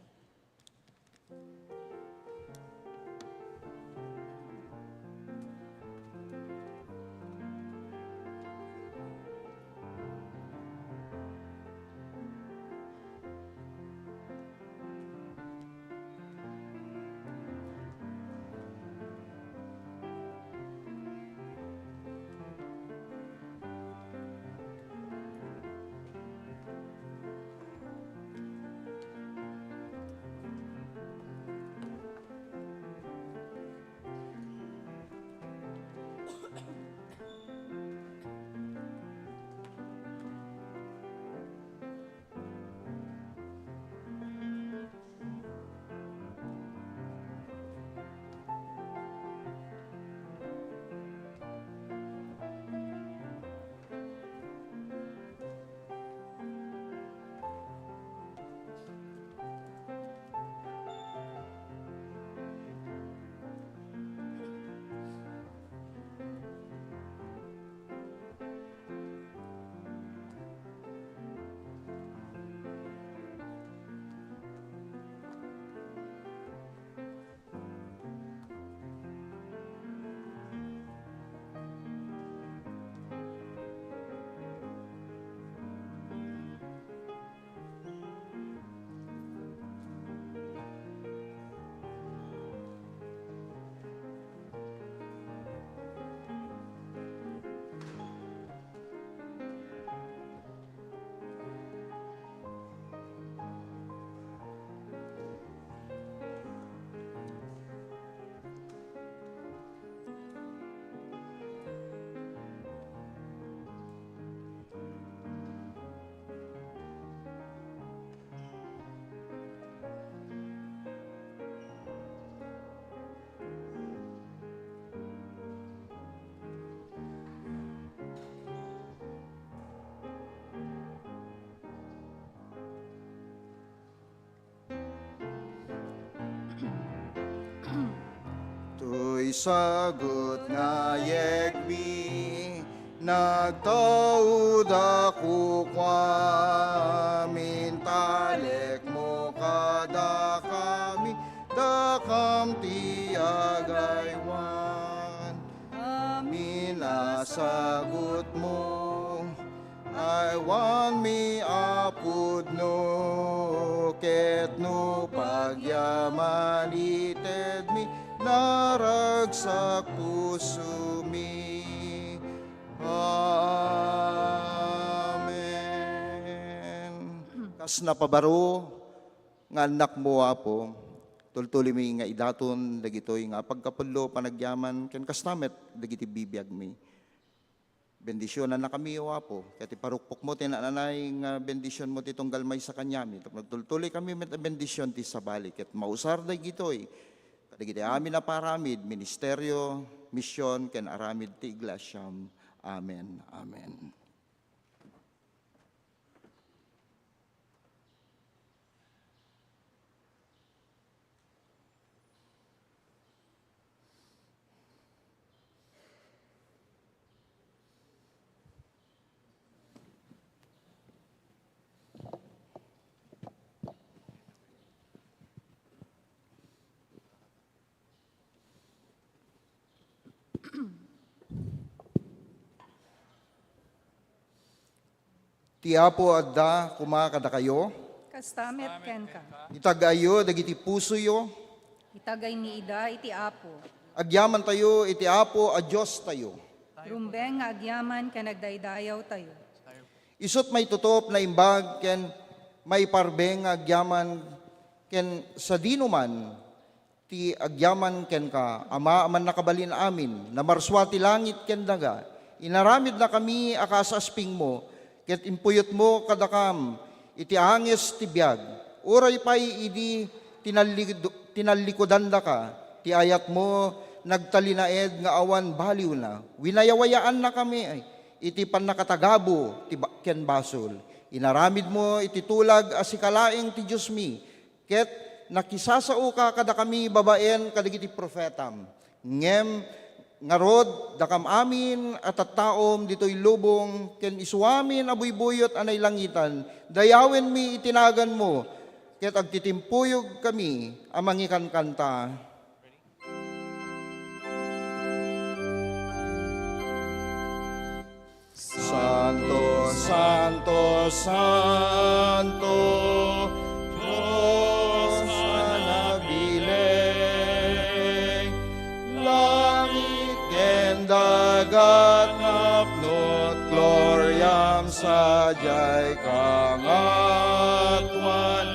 Sagut nga yegmi, nagtauda kukuam, intalekmo kadakami, dakam ti agaywan. Amin a sagutmo, aywanmi a pudno, ket no pagyaman itedmi, naragsak pusomi. Amen. Kas napabaro nga annakmo, Apo, tultulimi nga idaton dagitoy nga pagkapudno, panagyaman, ken kasta met dagiti bibiagmi. Bendisionannakami, O Apo, ket iparukpokmo ti naan-anay nga bendisionmo ti tunggal maysa kaniami, tapno agtultuloy kami met a bendision ti sabali, ket mausar dagitoy kadagiti amin a paramid, ministerio, mision, ken aramid ti iglesiam. Amen. Amen. Ti Apo adda koma kadakayo. Kasta met kenka. Itag-ayyo dagiti pusoyo. Itagaymi ida iti Apo. Agyamantayo iti Apo a Diostayo. Rumbeng nga agyaman ken agdaydayawtayo. Isut' maitutup, naimbag, ken maiparbeng nga agyaman ken sadinoman ti agyaman kenka, Ama a Mannakabalin-amin, namarsua ti langit ken daga. Inaramidnakami a kas-aspingmo, ket impuyotmo kadakam iti anges ti biag. Uray pay idi tinallido-, tinallikudandaka, ti ayatmo nagtalinaed nga awan baliwna. Winayawayaannakami iti pannakatagabo ti ba-, ken basol. Inaramidmo iti tulag a sika laeng ti Diosmi, ket nakisasaoka kadakami babaen kadagiti profetam. Ngem ngarud, dakam amin a tattaom ditoy lubong ken isuamin a buybuyot a nailangitan, dayawenmi iti naganmo, ket agtitimpuyogkami a mangikankanta. Santo, santo, santo, Dios a nabileng, langit ken dagat napno't gloriam, sadiay kangatoan,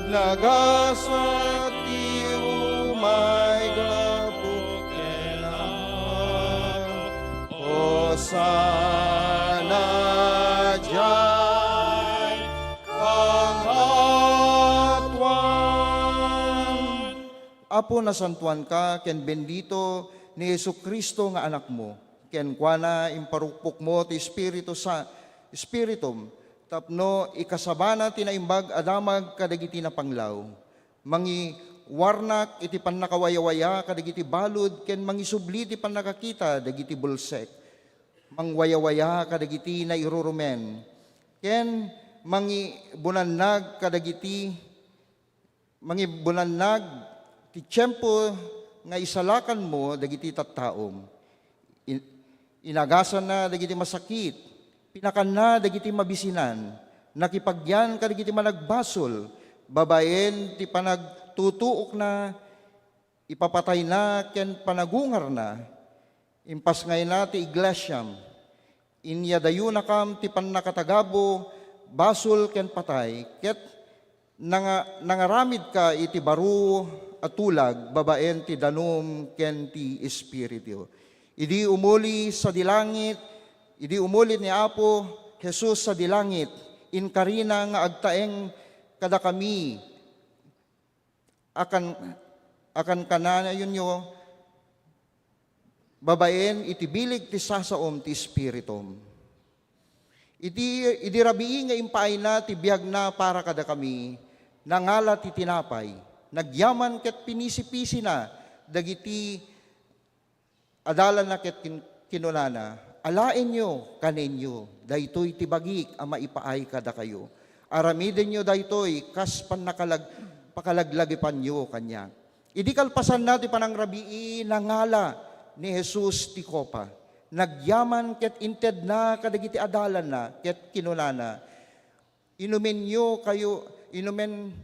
nagasat ti umay gapu ken Ama. Hosanna diay kangatoan. Apo, nasantoanka ken bendito ni Jesu-Cristo nga Anakmo. Kenkuana, imparukpokmo ti Espiritu Sa-, Espiritum tapno ikasabana ti naimbag a damag kadagiti napanglaw. Mangiwarnak iti pannakawayawaya kadagiti balud ken mangisubli ti pannakakita dagiti bulsek. Mangwayawaya kadagiti nairurumen ken mangibunannag kadagiti, mangibunannag ti tiempo nga isalakanmo dagiti tattaom. In-, inagasanna dagiti masakit, pinakanna dagiti mabisinan, nakipagyan kadagiti managbasol, babaen ti panagtutuokna, ipapatayna ken panagungarna, impasngayna ti iglesiam. Inyadayonakam ti pannakatagabo, basol ken patay, ket nanga-, nangaramidka iti baro a tulag babaen ti danum ken ti Espiritu. Idi umuli sadi langit, idi umuli ni Apo Jesus sadi langit, inkarina nga agtaeng kadakami. Akan, akankanayonyo babaen iti bileg ti sasaom ti Espiritum. Iti, idi rabii nga impaayna ti biagna para kadakami, nangala ti tinapay, nagyaman ket pinisipisina dagiti adalanna ket kin-, kinunana, "Alaenyo, kanenyo, daytoy ti bagik a maipaay kadakayo. Aramidenyo daytoy kas pannakalag-, pakalaglagipanyo kaniak." Idi kalpasanna ti panangrabii, nangala ni Jesus ti kopa. Nagyaman ket intedna kadagiti adalanna ket kinunana, "Inumenyo kayo, inumen,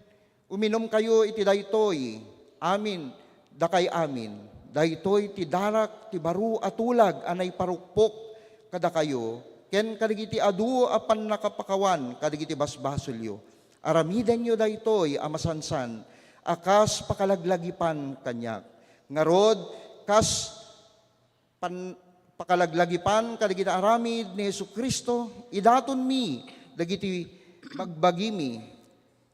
uminumkayo iti daytoy amin, dakay amin. Daytoy ti darak ti baro a tulag a naiparukpok kadakayo ken kadagiti adu a pannakapakawan kadagiti basbasolyo. Aramidenyo daytoy a masansan a kas pakalaglagipan kaniak." Ngarud, kas pan-, pakalaglagipan kadagiti aramid ni Jesu-Cristo, idatonmi dagiti bagbagimi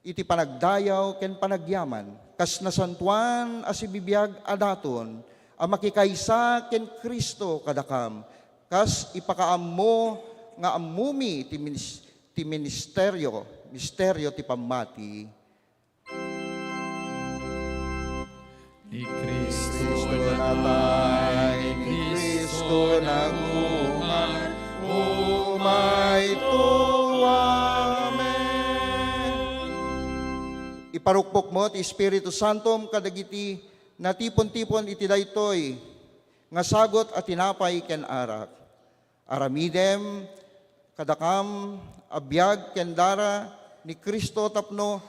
iti panagdayaw ken panagyaman, kas nasantoan a sibibiag a daton a makikaysa ken Cristo kadakam, kas ipakaammo nga ammomi ti minis-, ti ministerio, misterio ti pammati. Ni Cristo natay, ni Cristo nagungar, umayto. Amen. Iparukpokmo ti Espiritu Santom kadagiti natipon-tipon iti daytoy nga sagut a tinapay ken arak. Aramidem kadakam a biag ken dara ni Cristo tapno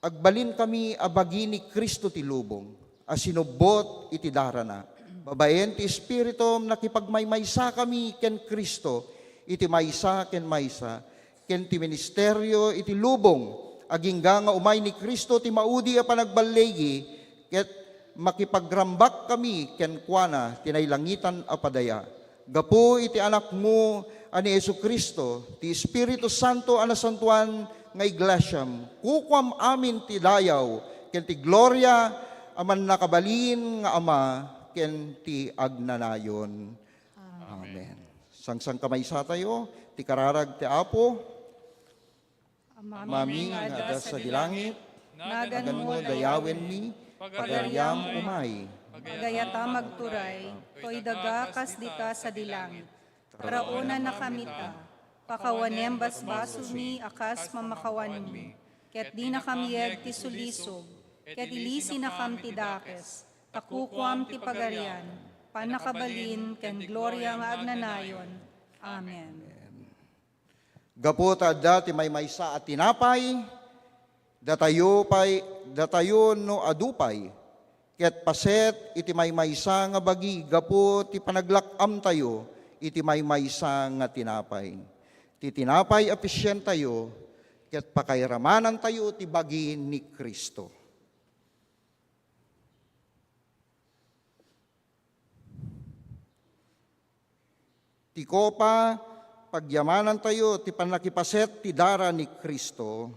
agbalinkami a bagi ni Cristo ti lubong a sinubbot iti darana. Babaen ti Espiritum, nakipagmaymaysakami ken Cristo iti maysa ken maysa, ken ti ministerio iti lubong. Agingga nga umay ni Cristo ti maudi a panagballigi, ket makipagrambak kami kenkuana ti nailangitan a padaya. Gapu iti Anakmo a ni Jesu-Cristo, ti Espiritu Santo a nasantoan nga iglesiam, kukuam amin ti dayaw ken ti gloria a mannakabalin nga Ama ken ti agnanayon. Amen. Sangsangkamaysatayo ti kararag ti Apo. Amami nga adda sadi langit, naganmo dayawenmi, pagariam umay. Pagayatam agturay, toy daga kas dita sadi langit. Raonannakami ta, pakawanem basbasolmi a kas pamakawanmi, ket dinakam yeg ti sulisog, ket ilisinakam ti dakes, ta kukuam ti pagarian, pannakabalin, ken gloria nga agnanayon. Amen. Gapu ta adda ti maymaysa a tinapay, datayo pay, datayo no adu pay, ket paset iti maymaysa nga bagi gapu ti panaglak-amtayo iti maymaysa nga tinapay. Ti tinapay a pisientayo, ket pakairamanantayo ti bagi ni Cristo. Ti kopa, pagyamanantayo ti pannakipaset ti dara ni Cristo.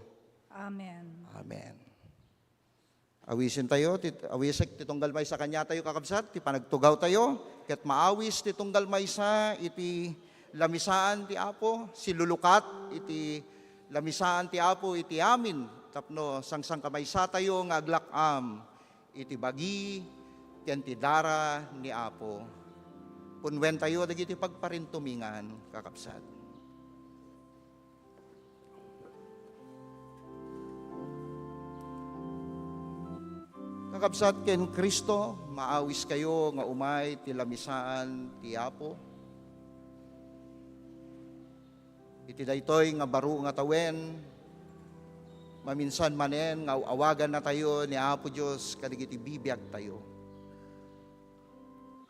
Amen. Amen. Awisintayo, ti, awisek ti tunggal maysa kaniatayo, kakabsat, ti panagtugawtayo, ket maawis ti tunggal maysa iti lamisaan ti Apo, silulukat iti lamisaan ti Apo iti amin, tapno sangsangkamaysatayo nga aglak-am iti bagi ken ti dara ni Apo. Punwentayo dagiti pagparintumingan, kakabsat. Kakabsat ken Cristo, maawiskayo nga umay ti lamisaan ti Apo. Iti daytoy nga baro nga tawen, maminsan manen nga aw-awagannatayo ni Apo Dios kadagiti bibiagtayo.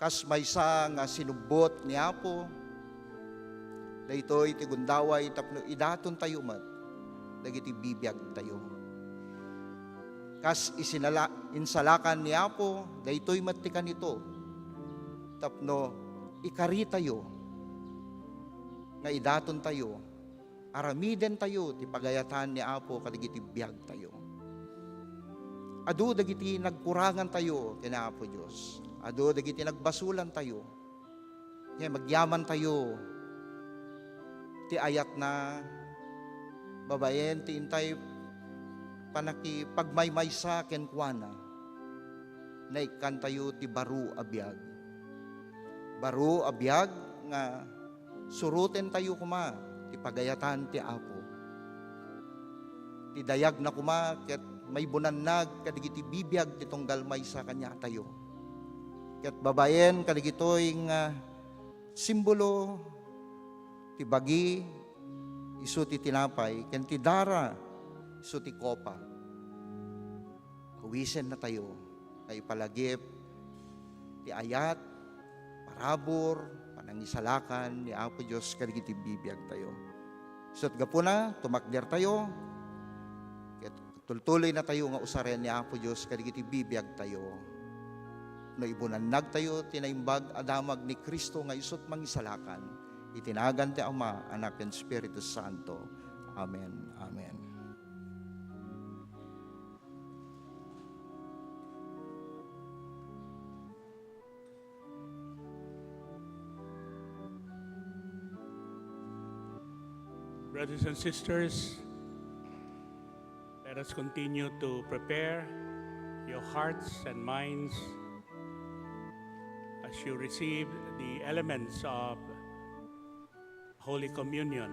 Kas maysa nga sinubbot ni Apo, daytoy ti gundaway tapno idatontayo met dagiti bibiagtayo. Kas isinala-, insalakan ni Apo, daytoy met ti kanito, tapno ikaritayo nga idatontayo, aramidentayo ti pagayatan ni Apo kadagiti biagtayo. Adu dagiti nagkurangantayo ken Apo Dios. Adu dagiti nagbasolantayo. Ngem agyamantayo ti ayatna babaen ti intay pannakipagmaymaysa kenkuana. Naikkantayo ti baro a biag. baro a biag nga surotentayo koma ti pagayatan ti Apo. Ti dayagna koma ket maibunannag kadagiti bibiag ti tunggal maysa kaniatayo. Ket babaen kadagitoy nga simbolo ti bagi, isu ti tinapay, ken ti dara, isu ti kopa. Awisennatayo nga ipalagip ti ayat, parabur, panangisalakan ni Apo Dios kadagiti bibiagtayo. Isut' gapuna, tumakdertayo, ket tultuloynatayo nga usaren ni Apo Dios kadagiti bibiagtayo. No ibunannagtayo ti naimbag a damag ni Cristo nga isut' mangisalakan, iti nagan ti Ama, Anak, ken Espiritu Santo. Amen. Amen. Brothers and sisters, let us continue to prepare your hearts and minds as you receive the elements of Holy Communion.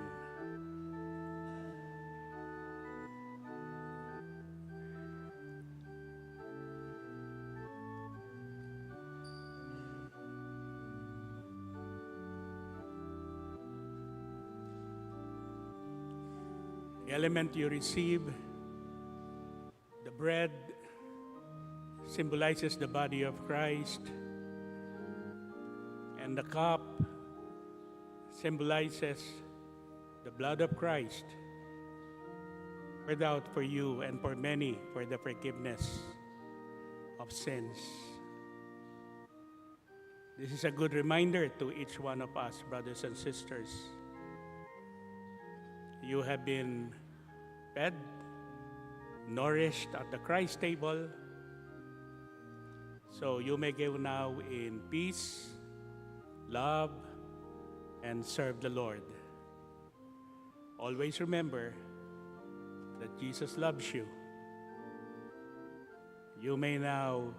The element you receive, the bread symbolizes the body of Christ, and the cup symbolizes the blood of Christ, poured out for you and for many for the forgiveness of sins. This is a good reminder to each one of us, brothers and sisters. You have been fed, nourished at the Christ table, so you may go now in peace, love, and serve the Lord. Always remember that Jesus loves you. You may now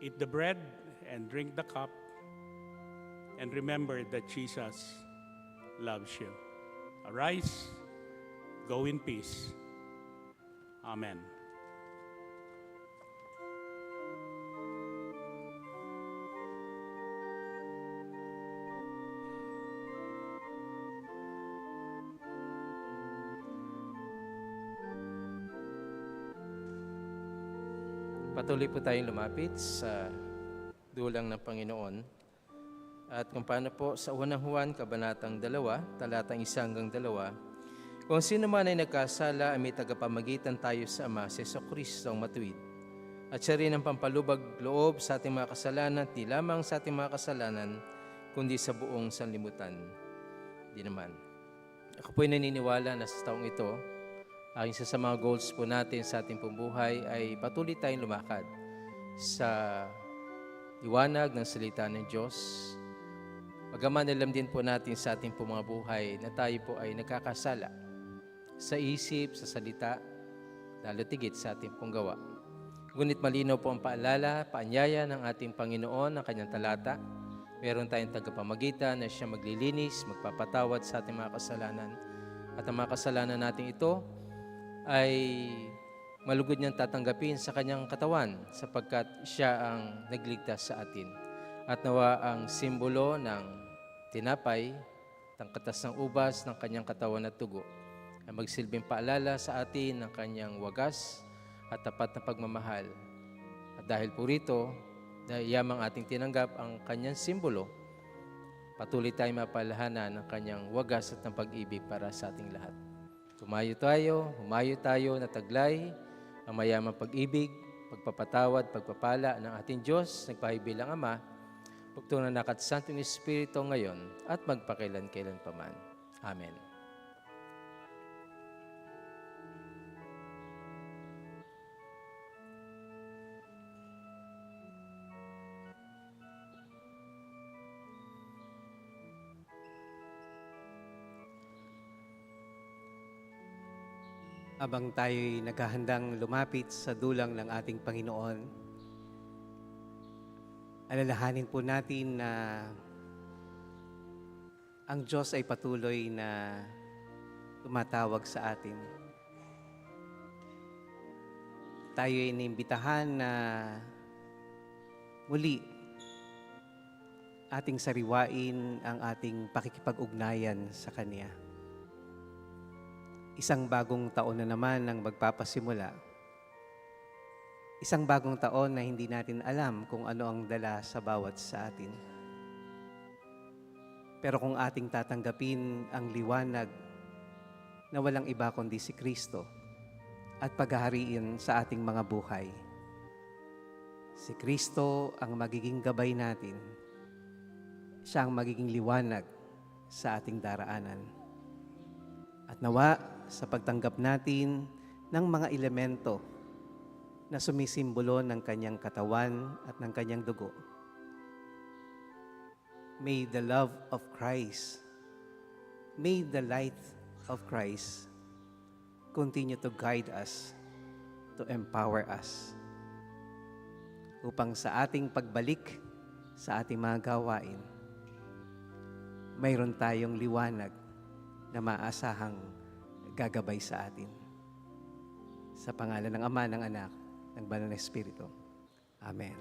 eat the bread and drink the cup, and remember that Jesus loves you. Arise, go in peace. Amen. Patuloy po tayong lumapit sa dulang ng Panginoon. At kung paano po sa unang Juan, kabanatang dalawa, talatang isa hanggang dalawa, "Kung sino man ay nagkasala, ay may tagapamagitan tayo sa Ama, si Jesucristo ang matuwid. At siya rin ang pampalubag loob sa ating mga kasalanan, di lamang sa ating mga kasalanan, kundi sa buong sanlibutan." Di naman. Ako po'y naniniwala na sa taong ito, ang isa sa mga goals po natin sa ating pong buhay ay patuloy tayong lumakad sa liwanag ng salita ng Diyos. Bagaman alam din po natin sa ating pong mga buhay na tayo po ay nagkakasala sa isip, sa salita, lalo tigit sa ating pong gawa. Ngunit malinaw po ang paalala, paanyaya ng ating Panginoon, ang kanyang talata. Meron tayong tagapamagitan na siya maglilinis, magpapatawad sa ating mga kasalanan. At ang mga kasalanan nating ito ay malugod niyang tatanggapin sa kanyang katawan, sapagkat siya ang nagligtas sa atin. At nawa ang simbolo ng tinapay, tangkatas ng ubas ng kanyang katawan at dugo, ay magsilbing paalala sa atin ng kanyang wagas at tapat na pagmamahal. At dahil po rito, dahil yamang ating tinanggap ang kanyang simbolo, patuloy tayong mapalhanan ng kanyang wagas at ng pag-ibig para sa ating lahat. Tumayo tayo, humayo tayo na taglay ang mayamang pag-ibig, pagpapatawad, pagpapala ng ating Diyos, nagpahibilang Ama, pagtunan na kat Santong Espiritu ngayon at magpakailan-kailan pa man. Amen. Habang tayo'y naghahandang lumapit sa dulang ng ating Panginoon, Alalahanin po natin na ang Diyos ay patuloy na tumatawag sa atin. Tayo ay inimbitahan na muli ating sariwain ang ating pakikipag-ugnayan sa Kanya. Isang bagong taon na naman ang magpapasimula. Isang bagong taon na hindi natin alam kung ano ang dala sa bawat sa atin. Pero kung ating tatanggapin ang liwanag na walang iba kundi si Kristo at paghahariin sa ating mga buhay, si Kristo ang magiging gabay natin. Siya ang magiging liwanag sa ating daraanan. At nawa, sa pagtanggap natin ng mga elemento na sumisimbolo ng kanyang katawan at ng kanyang dugo, may the love of Christ, may the light of Christ continue to guide us, to empower us, upang sa ating pagbalik sa ating mga gawain, mayroon tayong liwanag na maasahang gagabay sa atin. Sa pangalan ng Ama, ng Anak, ng Banal na Espiritu. Amen.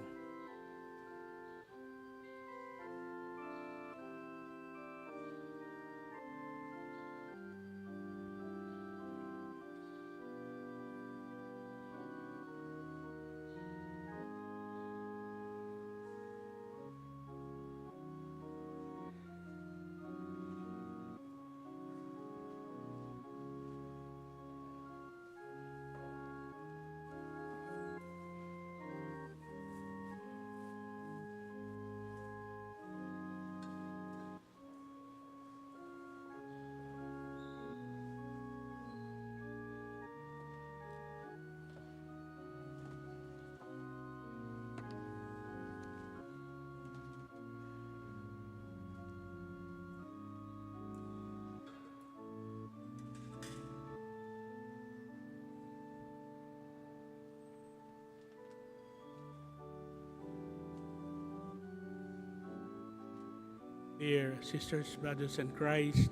Dear sisters, brothers in Christ,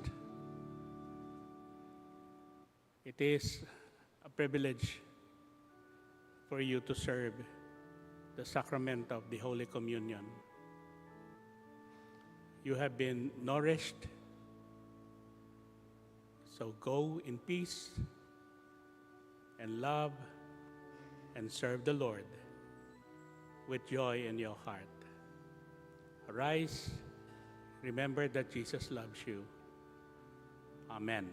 it is a privilege for you to serve the sacrament of the Holy Communion. You have been nourished, so go in peace and love and serve the Lord with joy in your heart. Arise, remember that Jesus loves you. Amen.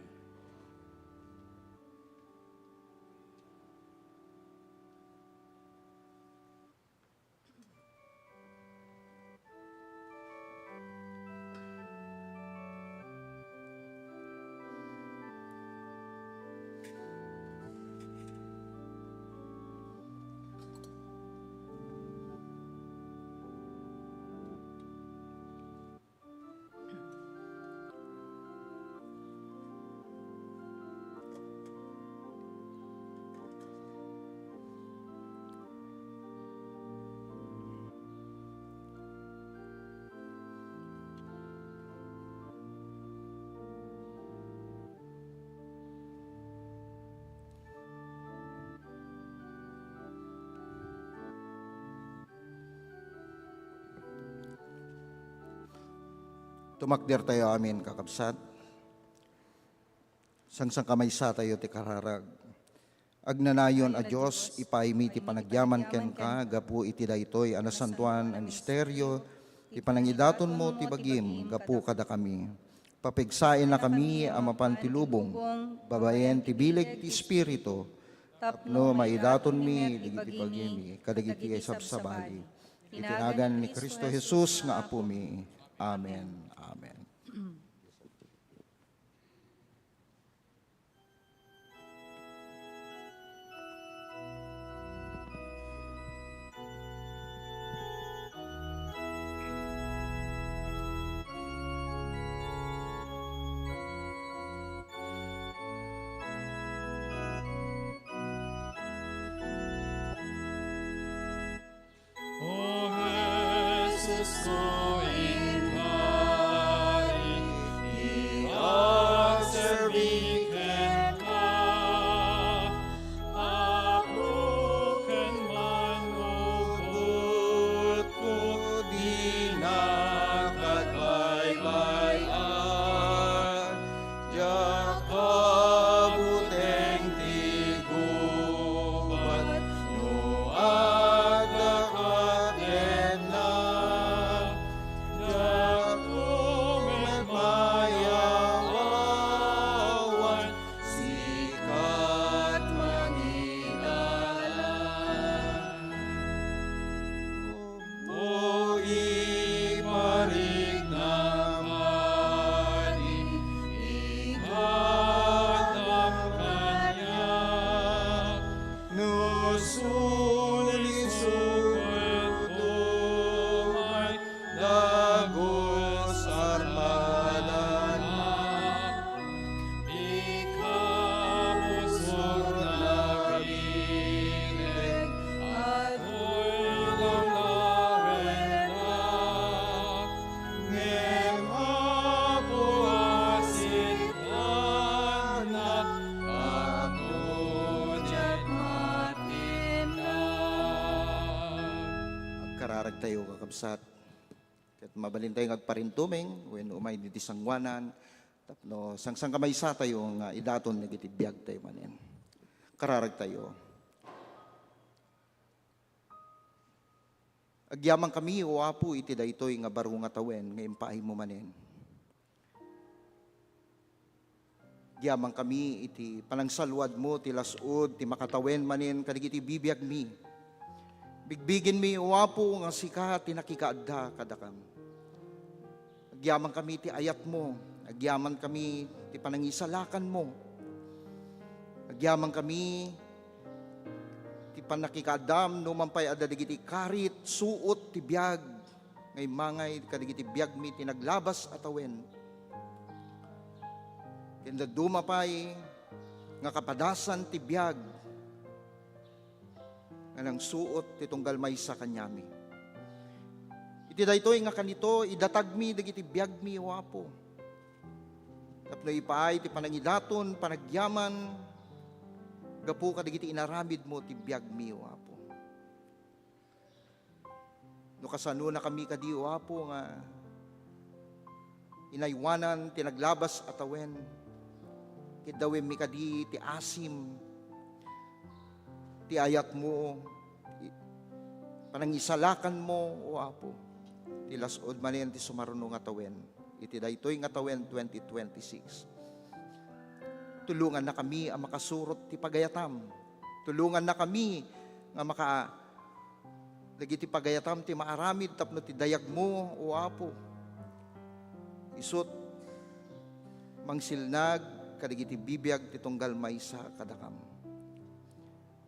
Tumakder tayo amin, kakabsat. Sangsangkamaysatayo ti kararag. Agnanayon a Dios, ipaymi ti panagyaman kenka gapu iti daytoy a nasantoan a misterio, ti panangidatonmo ti bagim gapu kadakami. Papigsaennakami a mapan ti lubong, babaen ti bileg ti Espiritu, tapno maidatonmi dagiti bagimi kadagiti sabsabali. Iti nagan ni Cristo Jesus nga Apomi. Amen. Amen. Inkari ti agserbi kenka, Apo, ken mannubbotko, dinak agbaybay-an. Diak kabuteng ti gubat no adda kenka. Diak met mayawawan, sika ti mangidalan. O iparikna kadi ti kaadam kaniak, no sulisukotko may dagus armadanak. Ikaw, pusorna bilen, adtoy lang narengna. Ngem, Apo, asit-anak, Apo, diak matimna. Agkararagtayo, kakabsat, ket mabalintayo nga agparintumeng wenno umay ditoy sangoanan tapno sangsangkamaysatayo nga idaton dagiti biagtayo manen. Kararagtayo. Agyamankami, O Apo, iti daytoy nga baro nga tawen nga impaaymo manen. Agyamankami iti panangsaluadmo ti las-ud ti makatawen manen kadagiti bibiagmi. Bigbigenmi, O Apo, nga sika ti nakikaadda kadakam. Agyamankami ti ayatmo. Agyamankami ti panangisalakanmo. Agyamankami ti pannakikaaddam no man pay adda dagiti karit, suot ti biag nga immangay kadagiti biagmi ti naglabas a tawen. Ken dadduma pay nga kapadasan ti biag nga nangsuot ti tunggal maysa kaniami. Iti daytoy nga kanito, idatagmi dagiti biagmi, O Apo, tapno ipaay ti panangidaton, panagyaman, gapu kadagiti inaramidmo ti biagmi, O Apo. No kasanonakami kadi, O Apo, nga inaywanan ti naglabas a tawen, ket dawenmi kadi ti asim, ti ayatmo, ti panangisalakanmo, O Apo, ti las-ud manen ti sumaruno nga tawen iti daytoy nga tawen twenty twenty-six. Tulongannakami a makasurot ti pagayatam. Tulongannakami nga maka-, dagiti pagayatam ti maaramid tapno ti dayagmo, O Apo, isut' mangsilnag kadagiti bibiag ti tunggal maysa kadakam.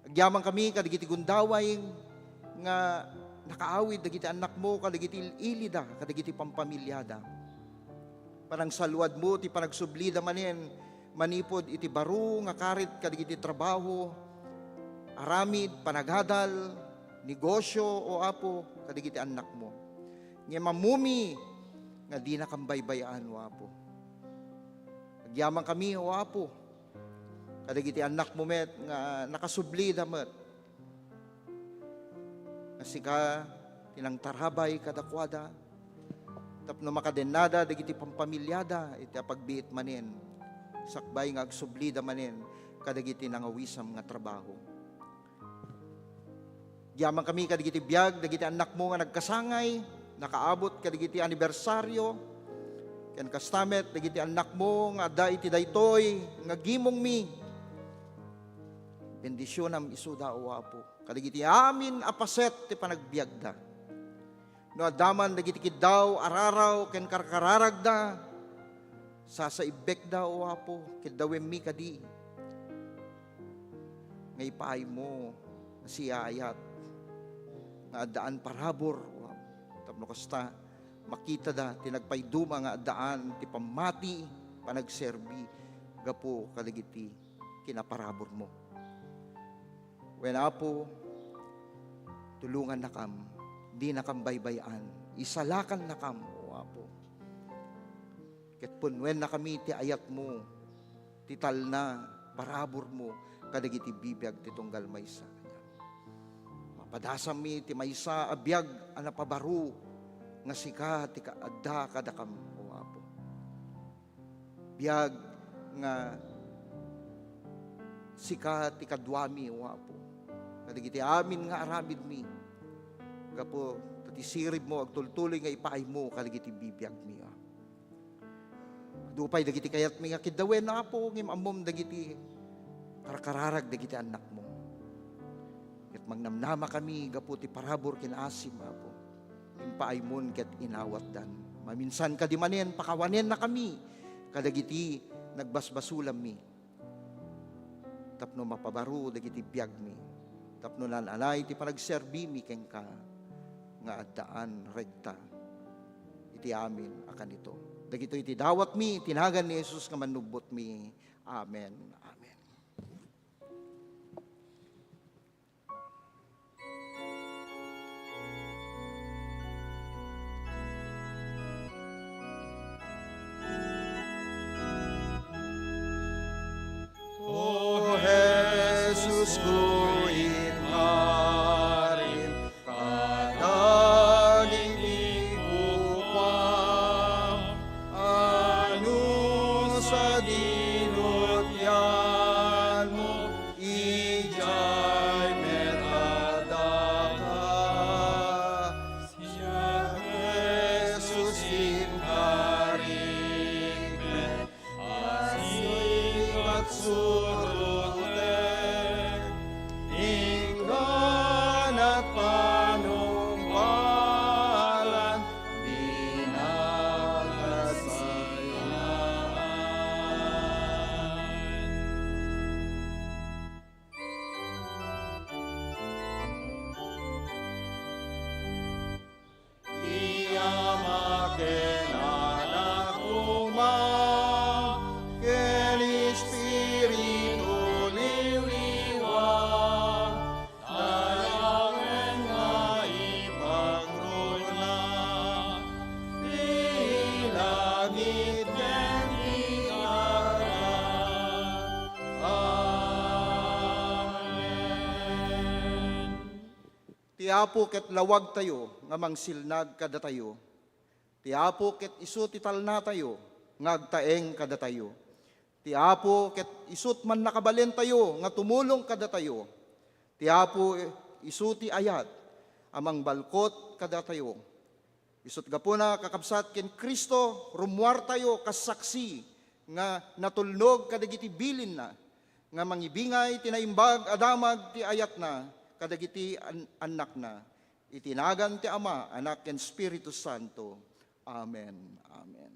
Agyamankami kadagiti gundaway nga nakaawid dagiti annakmo kadagiti il-ilida kadagiti pampamiliada. Panangsaluadmo ti panagsublida manen manipud iti baro nga karit kadagiti trabaho, aramid, panagadal, negosyo, O Apo, kadagiti annakmo. Ngem ammom nga dinakam baybay-an, O Apo. Agyamankami, O Apo, kadagiti annakmo met nga nakasublida met nga sika ti nangtarabay kadakuada tapno makadennada dagiti pampamiliada iti apagbiit manen, sakbay nga agsublida manen kadagiti nangawisam nga trabaho. Agyamankami kadagiti biag dagiti annakmo nga nagkasangay, nakaabot kadagiti anibersario, ken kasta met dagiti annakmo nga adda iti daytoy nga gimongmi. Bendisionam isuda, O Apo, kadagiti amin a paset ti panagbiagda. No adda man dagiti kiddaw, araraw, ken karkararagda, sasaibbekda, O Apo, ket dawenmi kadi nga ipaaymo a siaayat nga addaan parabur, O Apo. Tapno kasta, makitada ti nagpayduma nga addaan ti pammati, panagserbi gapu kadagiti kinaparaburmo. Wen, Apo, tulongannakam, dinakam baybay-an Isalakannakam, O Apo. Ket punnuennakami ti ayatmo, ti talna, paraburmo kadagiti bibiag ti tunggal maysa. Mapadasammi ti maysa a biag a napabaro nga sika ti kaadda kadakam, O Apo. Biag nga sika ti kaduami, O Apo, kadagiti amin nga aramidmi. Gapu ta ti siribmo agtultuloy nga ipaaymo kadagiti bibiagmi, O Apo. Adu pay dagiti kayatmi nga kiddawen, Apo, ngem ammom dagiti karkararag dagiti annakmo. Ket magnamnamakami gapu ti parabur ken asim, Apo. Impaaymon ket inawatdan. Maminsan kadi manen, pakawanennakami kadagiti nagbasbasulammi tapno mapabaro dagiti biagmi, tapno naan-anay ti panagserbimi kenka nga addaan regta iti amin a kanito. Dagitoy ti dawatmi iti nagan ni Jesus nga Mannubbotmi. Amen. Amen. O Jesus ko, iparim kadagiti kukuam, ano sadino ti anmo, idiay met addaka. Siak, Jesus, inkarik met, asikak surotek, ingganak panungpalan, dinakasilaan. Ti Ama ken Anak koma ken Espiritu Liwliwa, tayawen nga ipangruna ti langit ken ti daga. Amen. Ti Apo ket lawagtayo nga mangsilnag kadatayo. Ti Apo ket isu ti talnatayo nga agtaeng kadatayo. Ti Apo ket isut' mannakabalentayo nga tumulong kadatayo. Ti Apo isu ti ayat a mangbalkot kadatayo. Isut' gapuna, kakabsat, ken Cristo, rummuartayo kas saksi nga natulnog kadagiti bilinna, nga mangibingay ti naimbag a damag ti ayatna kadagiti an-, annakna. Iti nagan ti Ama, Anak, ken Espiritu Santo. Amen. Amen.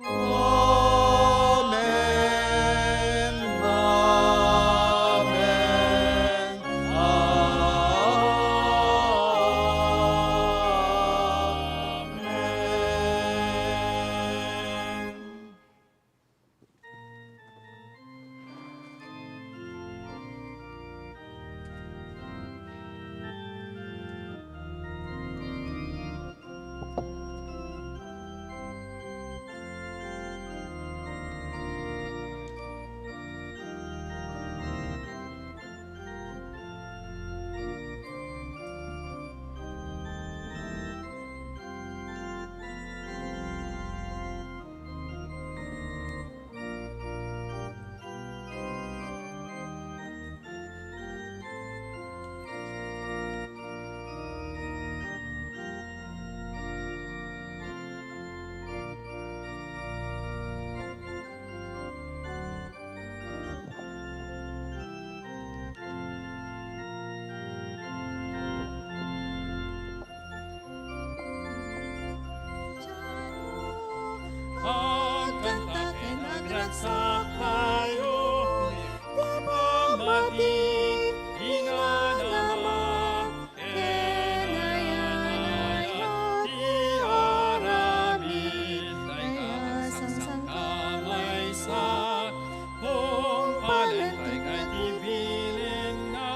Amen. Amen. Amen. Agkanta ken agragsak tayo, ti pammati, inganama, ken ayan-ayat ti aramid, dayta a sangsangkamaysa, tungpalen pay nga ti bilinna,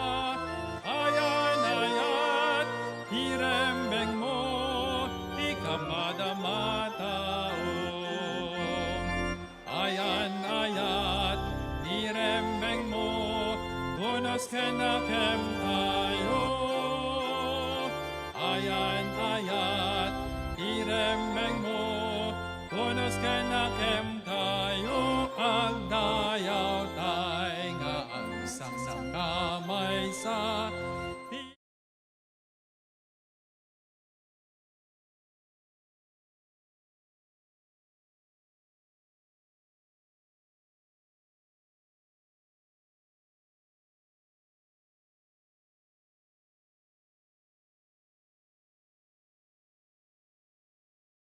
ayan-ayat ti Punos ken nakem kayo, ayan ayat, iremmengmo, punos ken nakem